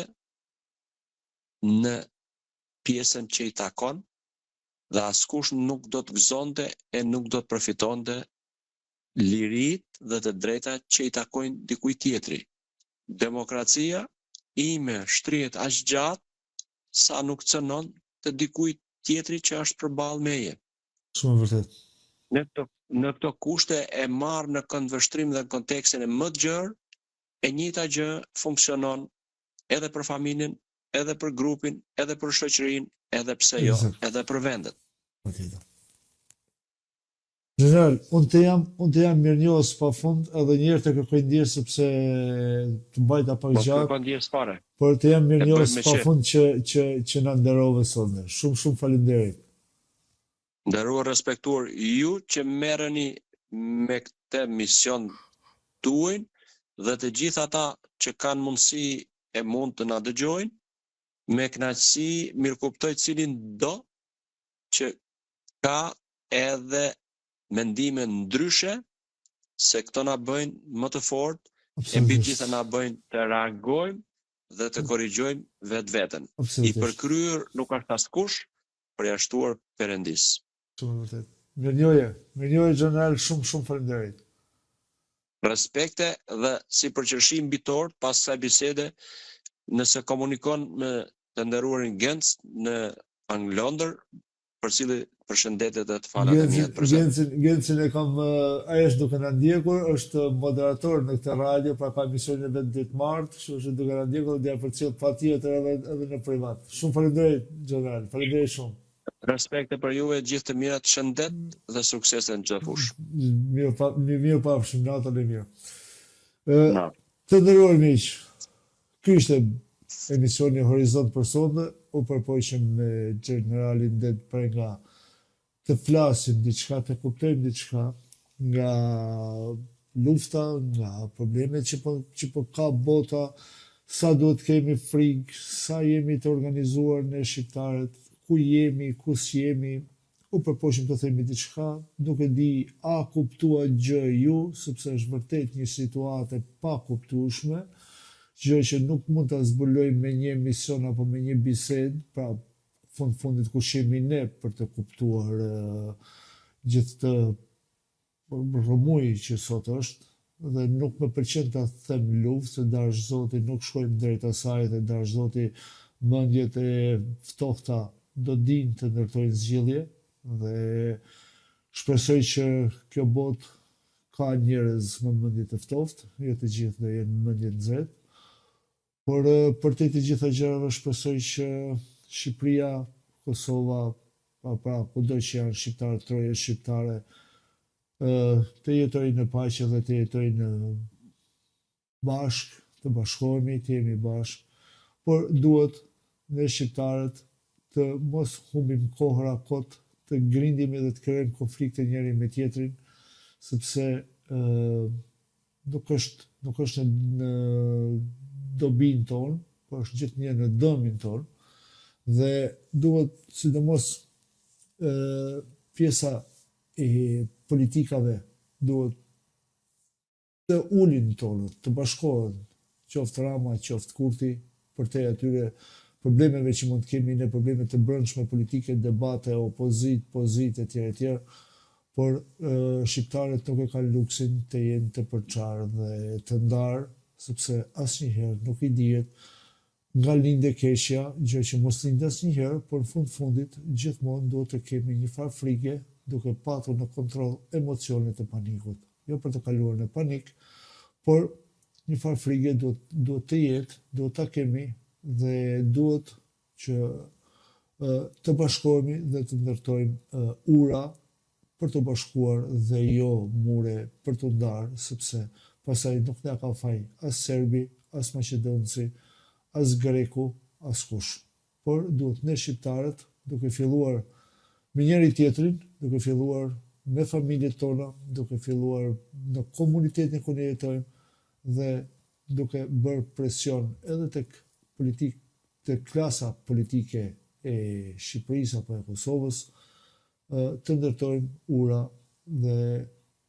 në pjesën që i takon dhe askush nuk do të gëzonte e nuk do të përfitonte liritë dhe të drejtat që i takojnë dikujt tjetri. Demokracia ime shtrihet aq gjatë sa nuk cënon të dikujt tjetri që është përballë meje. Shumë e vërtetë. Në këto në këto kushte e marrë në këndvështrim dhe në kontekstin e më të gjerë, e njëjta gjë funksionon edhe për familjen, edhe për grupin, edhe për shoqërinë, edhe pse jo, edhe për vendet. Patjetër. Gjeneral, unë të jam, unë të jam mirënjohës pa fund, edhe një herë të kërkoj ndjesë sepse të mbajta pak Mos gjatë. kërko ndjesë fare. Por të jam E bëjmë mirënjohës me pa qejf. fund që që që na nderove sot ne. Shumë shumë faleminderit. Nderuar respektuar ju që merreni me këtë mision tuajin dhe të gjithë ata që kanë mundësi e mund të na dëgjojnë, me kënaqësi mirëkuptoj cilin do që ka edhe mendime ndryshe se këto na bëjnë më të fortë e mbi të gjitha na bëjnë të reagojmë dhe të korrigjojmë vetveten. I përkryer nuk është askush, përjashtuar Perëndisë. Shumë e vërtetë. Mirënjohje, mirënjohje gjeneral, shumë shumë faleminderit. Respekte dhe si për qershi mbi tortë pas kësaj bisede nëse komunikon me të nderuarin Genc në Ang Londër përcilli përshëndetjet dhe të falat e mia të përzemërta. Gencin, Gencin e kam, ai është duke na ndjekur, është moderator në këtë radio, pra ka emisionin e vet ditë martë, kështu është duke na ndjekur dhe do ia përcjell patjetër edhe edhe në privat. Shumë faleminderit gjeneral, faleminderit shumë. Respekte për juve, gjithë të mirat, shëndet dhe suksese në çdo fushë. Mirë pa, mirupafshim, natën e mirë. Ë Të nderuar miq, ky ishte emisioni Horizont për sonte, u përpoqëm me gjeneralin Ded Prenga të flasim diçka, të kuptojmë diçka nga lufta, nga problemet që po që po ka bota, sa duhet të kemi frikë, sa jemi të organizuar ne shqiptarët, ku jemi, ku s'jemi, U përpoqëm të themi diçka, nuk e di a kuptuat gjë ju, sepse është vërtet një situatë e pakuptueshme, gjë që nuk mund ta zbulojmë me një emision apo me një bisedë, pra fund fundit kush jemi ne për të kuptuar gjithë këtë rrëmujë që sot është dhe nuk më pëlqen ta them luftë se dashtë Zoti nuk shkojmë drejt asaj dhe dashtë Zoti mendjet e ftohta do dinë të ndërtojnë zgjidhje dhe shpresoj që kjo botë ka njerëz me mendje të ftohtë, jo të gjithë do jenë me mendje të nxehtë. Por përtej të gjitha gjërave shpresoj që Shqipëria, Kosova, pa pra kudo që janë shqiptarët, trojet shqiptare, të jetojnë në paqe dhe të jetojnë bashkë, të bashkohemi, të jemi bashkë, por duhet ne shqiptarët të mos humbim kohëra kot, të grindemi dhe të krijojmë konflikte njëri me tjetrin, sepse nuk është nuk është në, në dobinë tonë, por është gjithnjë në dëmin tonë dhe duhet sidomos ë pjesa e politikave duhet të ulin tonët, të bashkohen, qoftë Rama, qoftë Kurti, përtej atyre problemeve që mund të kemi ne probleme të brendshme politike, debate, opozitë, pozitë etj etj, por shqiptarët nuk e kanë luksin të jenë të përçarë dhe të ndarë, sepse asnjëherë nuk i dihet nga lind e keqja, gjë që mos lind asnjëherë, por në fund fundit gjithmonë duhet të kemi një farë frike duke patur në kontroll emocionet e panikut. Jo për të kaluar në panik, por një farë frike duhet duhet të jetë, duhet ta kemi dhe duhet që të bashkohemi dhe të ndërtojmë ura për t'u bashkuar dhe jo mure për t'u ndarë, sepse pastaj nuk na ka faj as serbi, as maqedonci, as greku, askush. Por duhet ne shqiptarët, duke filluar me njëri tjetrin, duke filluar me familjet tona, duke filluar në komunitetin ku ne jetojmë dhe duke bërë presion edhe tek politik tek klasa politike e Shqipërisë apo e Kosovës, të ndërtojmë ura dhe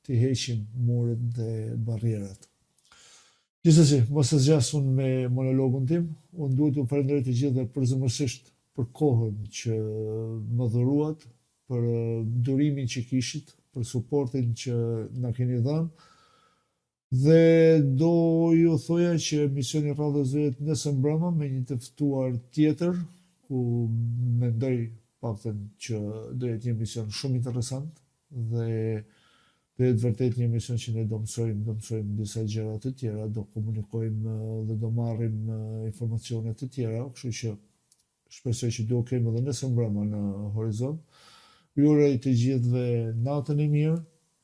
t'i heqim muret dhe barrierat. Gjithsesi, mos e zgjas unë me monologun tim, unë duhet t'ju falenderoj të gjithëve përzemërsisht për kohën që më dhuruat, për durimin që kishit, për suportin që na keni dhënë. Dhe do ju thoja që emisioni i radhës do jetë nesër mbrëma me një të ftuar tjetër, ku mendoj paktën që do jetë një emision shumë interesant dhe do jetë vërtet një emision që ne do mësojmë, do mësojmë disa gjëra të tjera, do komunikojmë dhe do marrim informacione të tjera, kështu që shpresoj që do kemi edhe nesër mbrëma në Horizont. Ju uroj të gjithëve natën e mirë,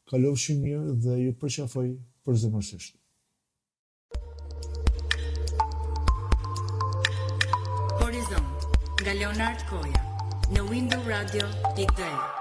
kalofshi mirë dhe ju përqafoj përzemërsisht. Horizont nga Leonard Koja në Window Radio.de.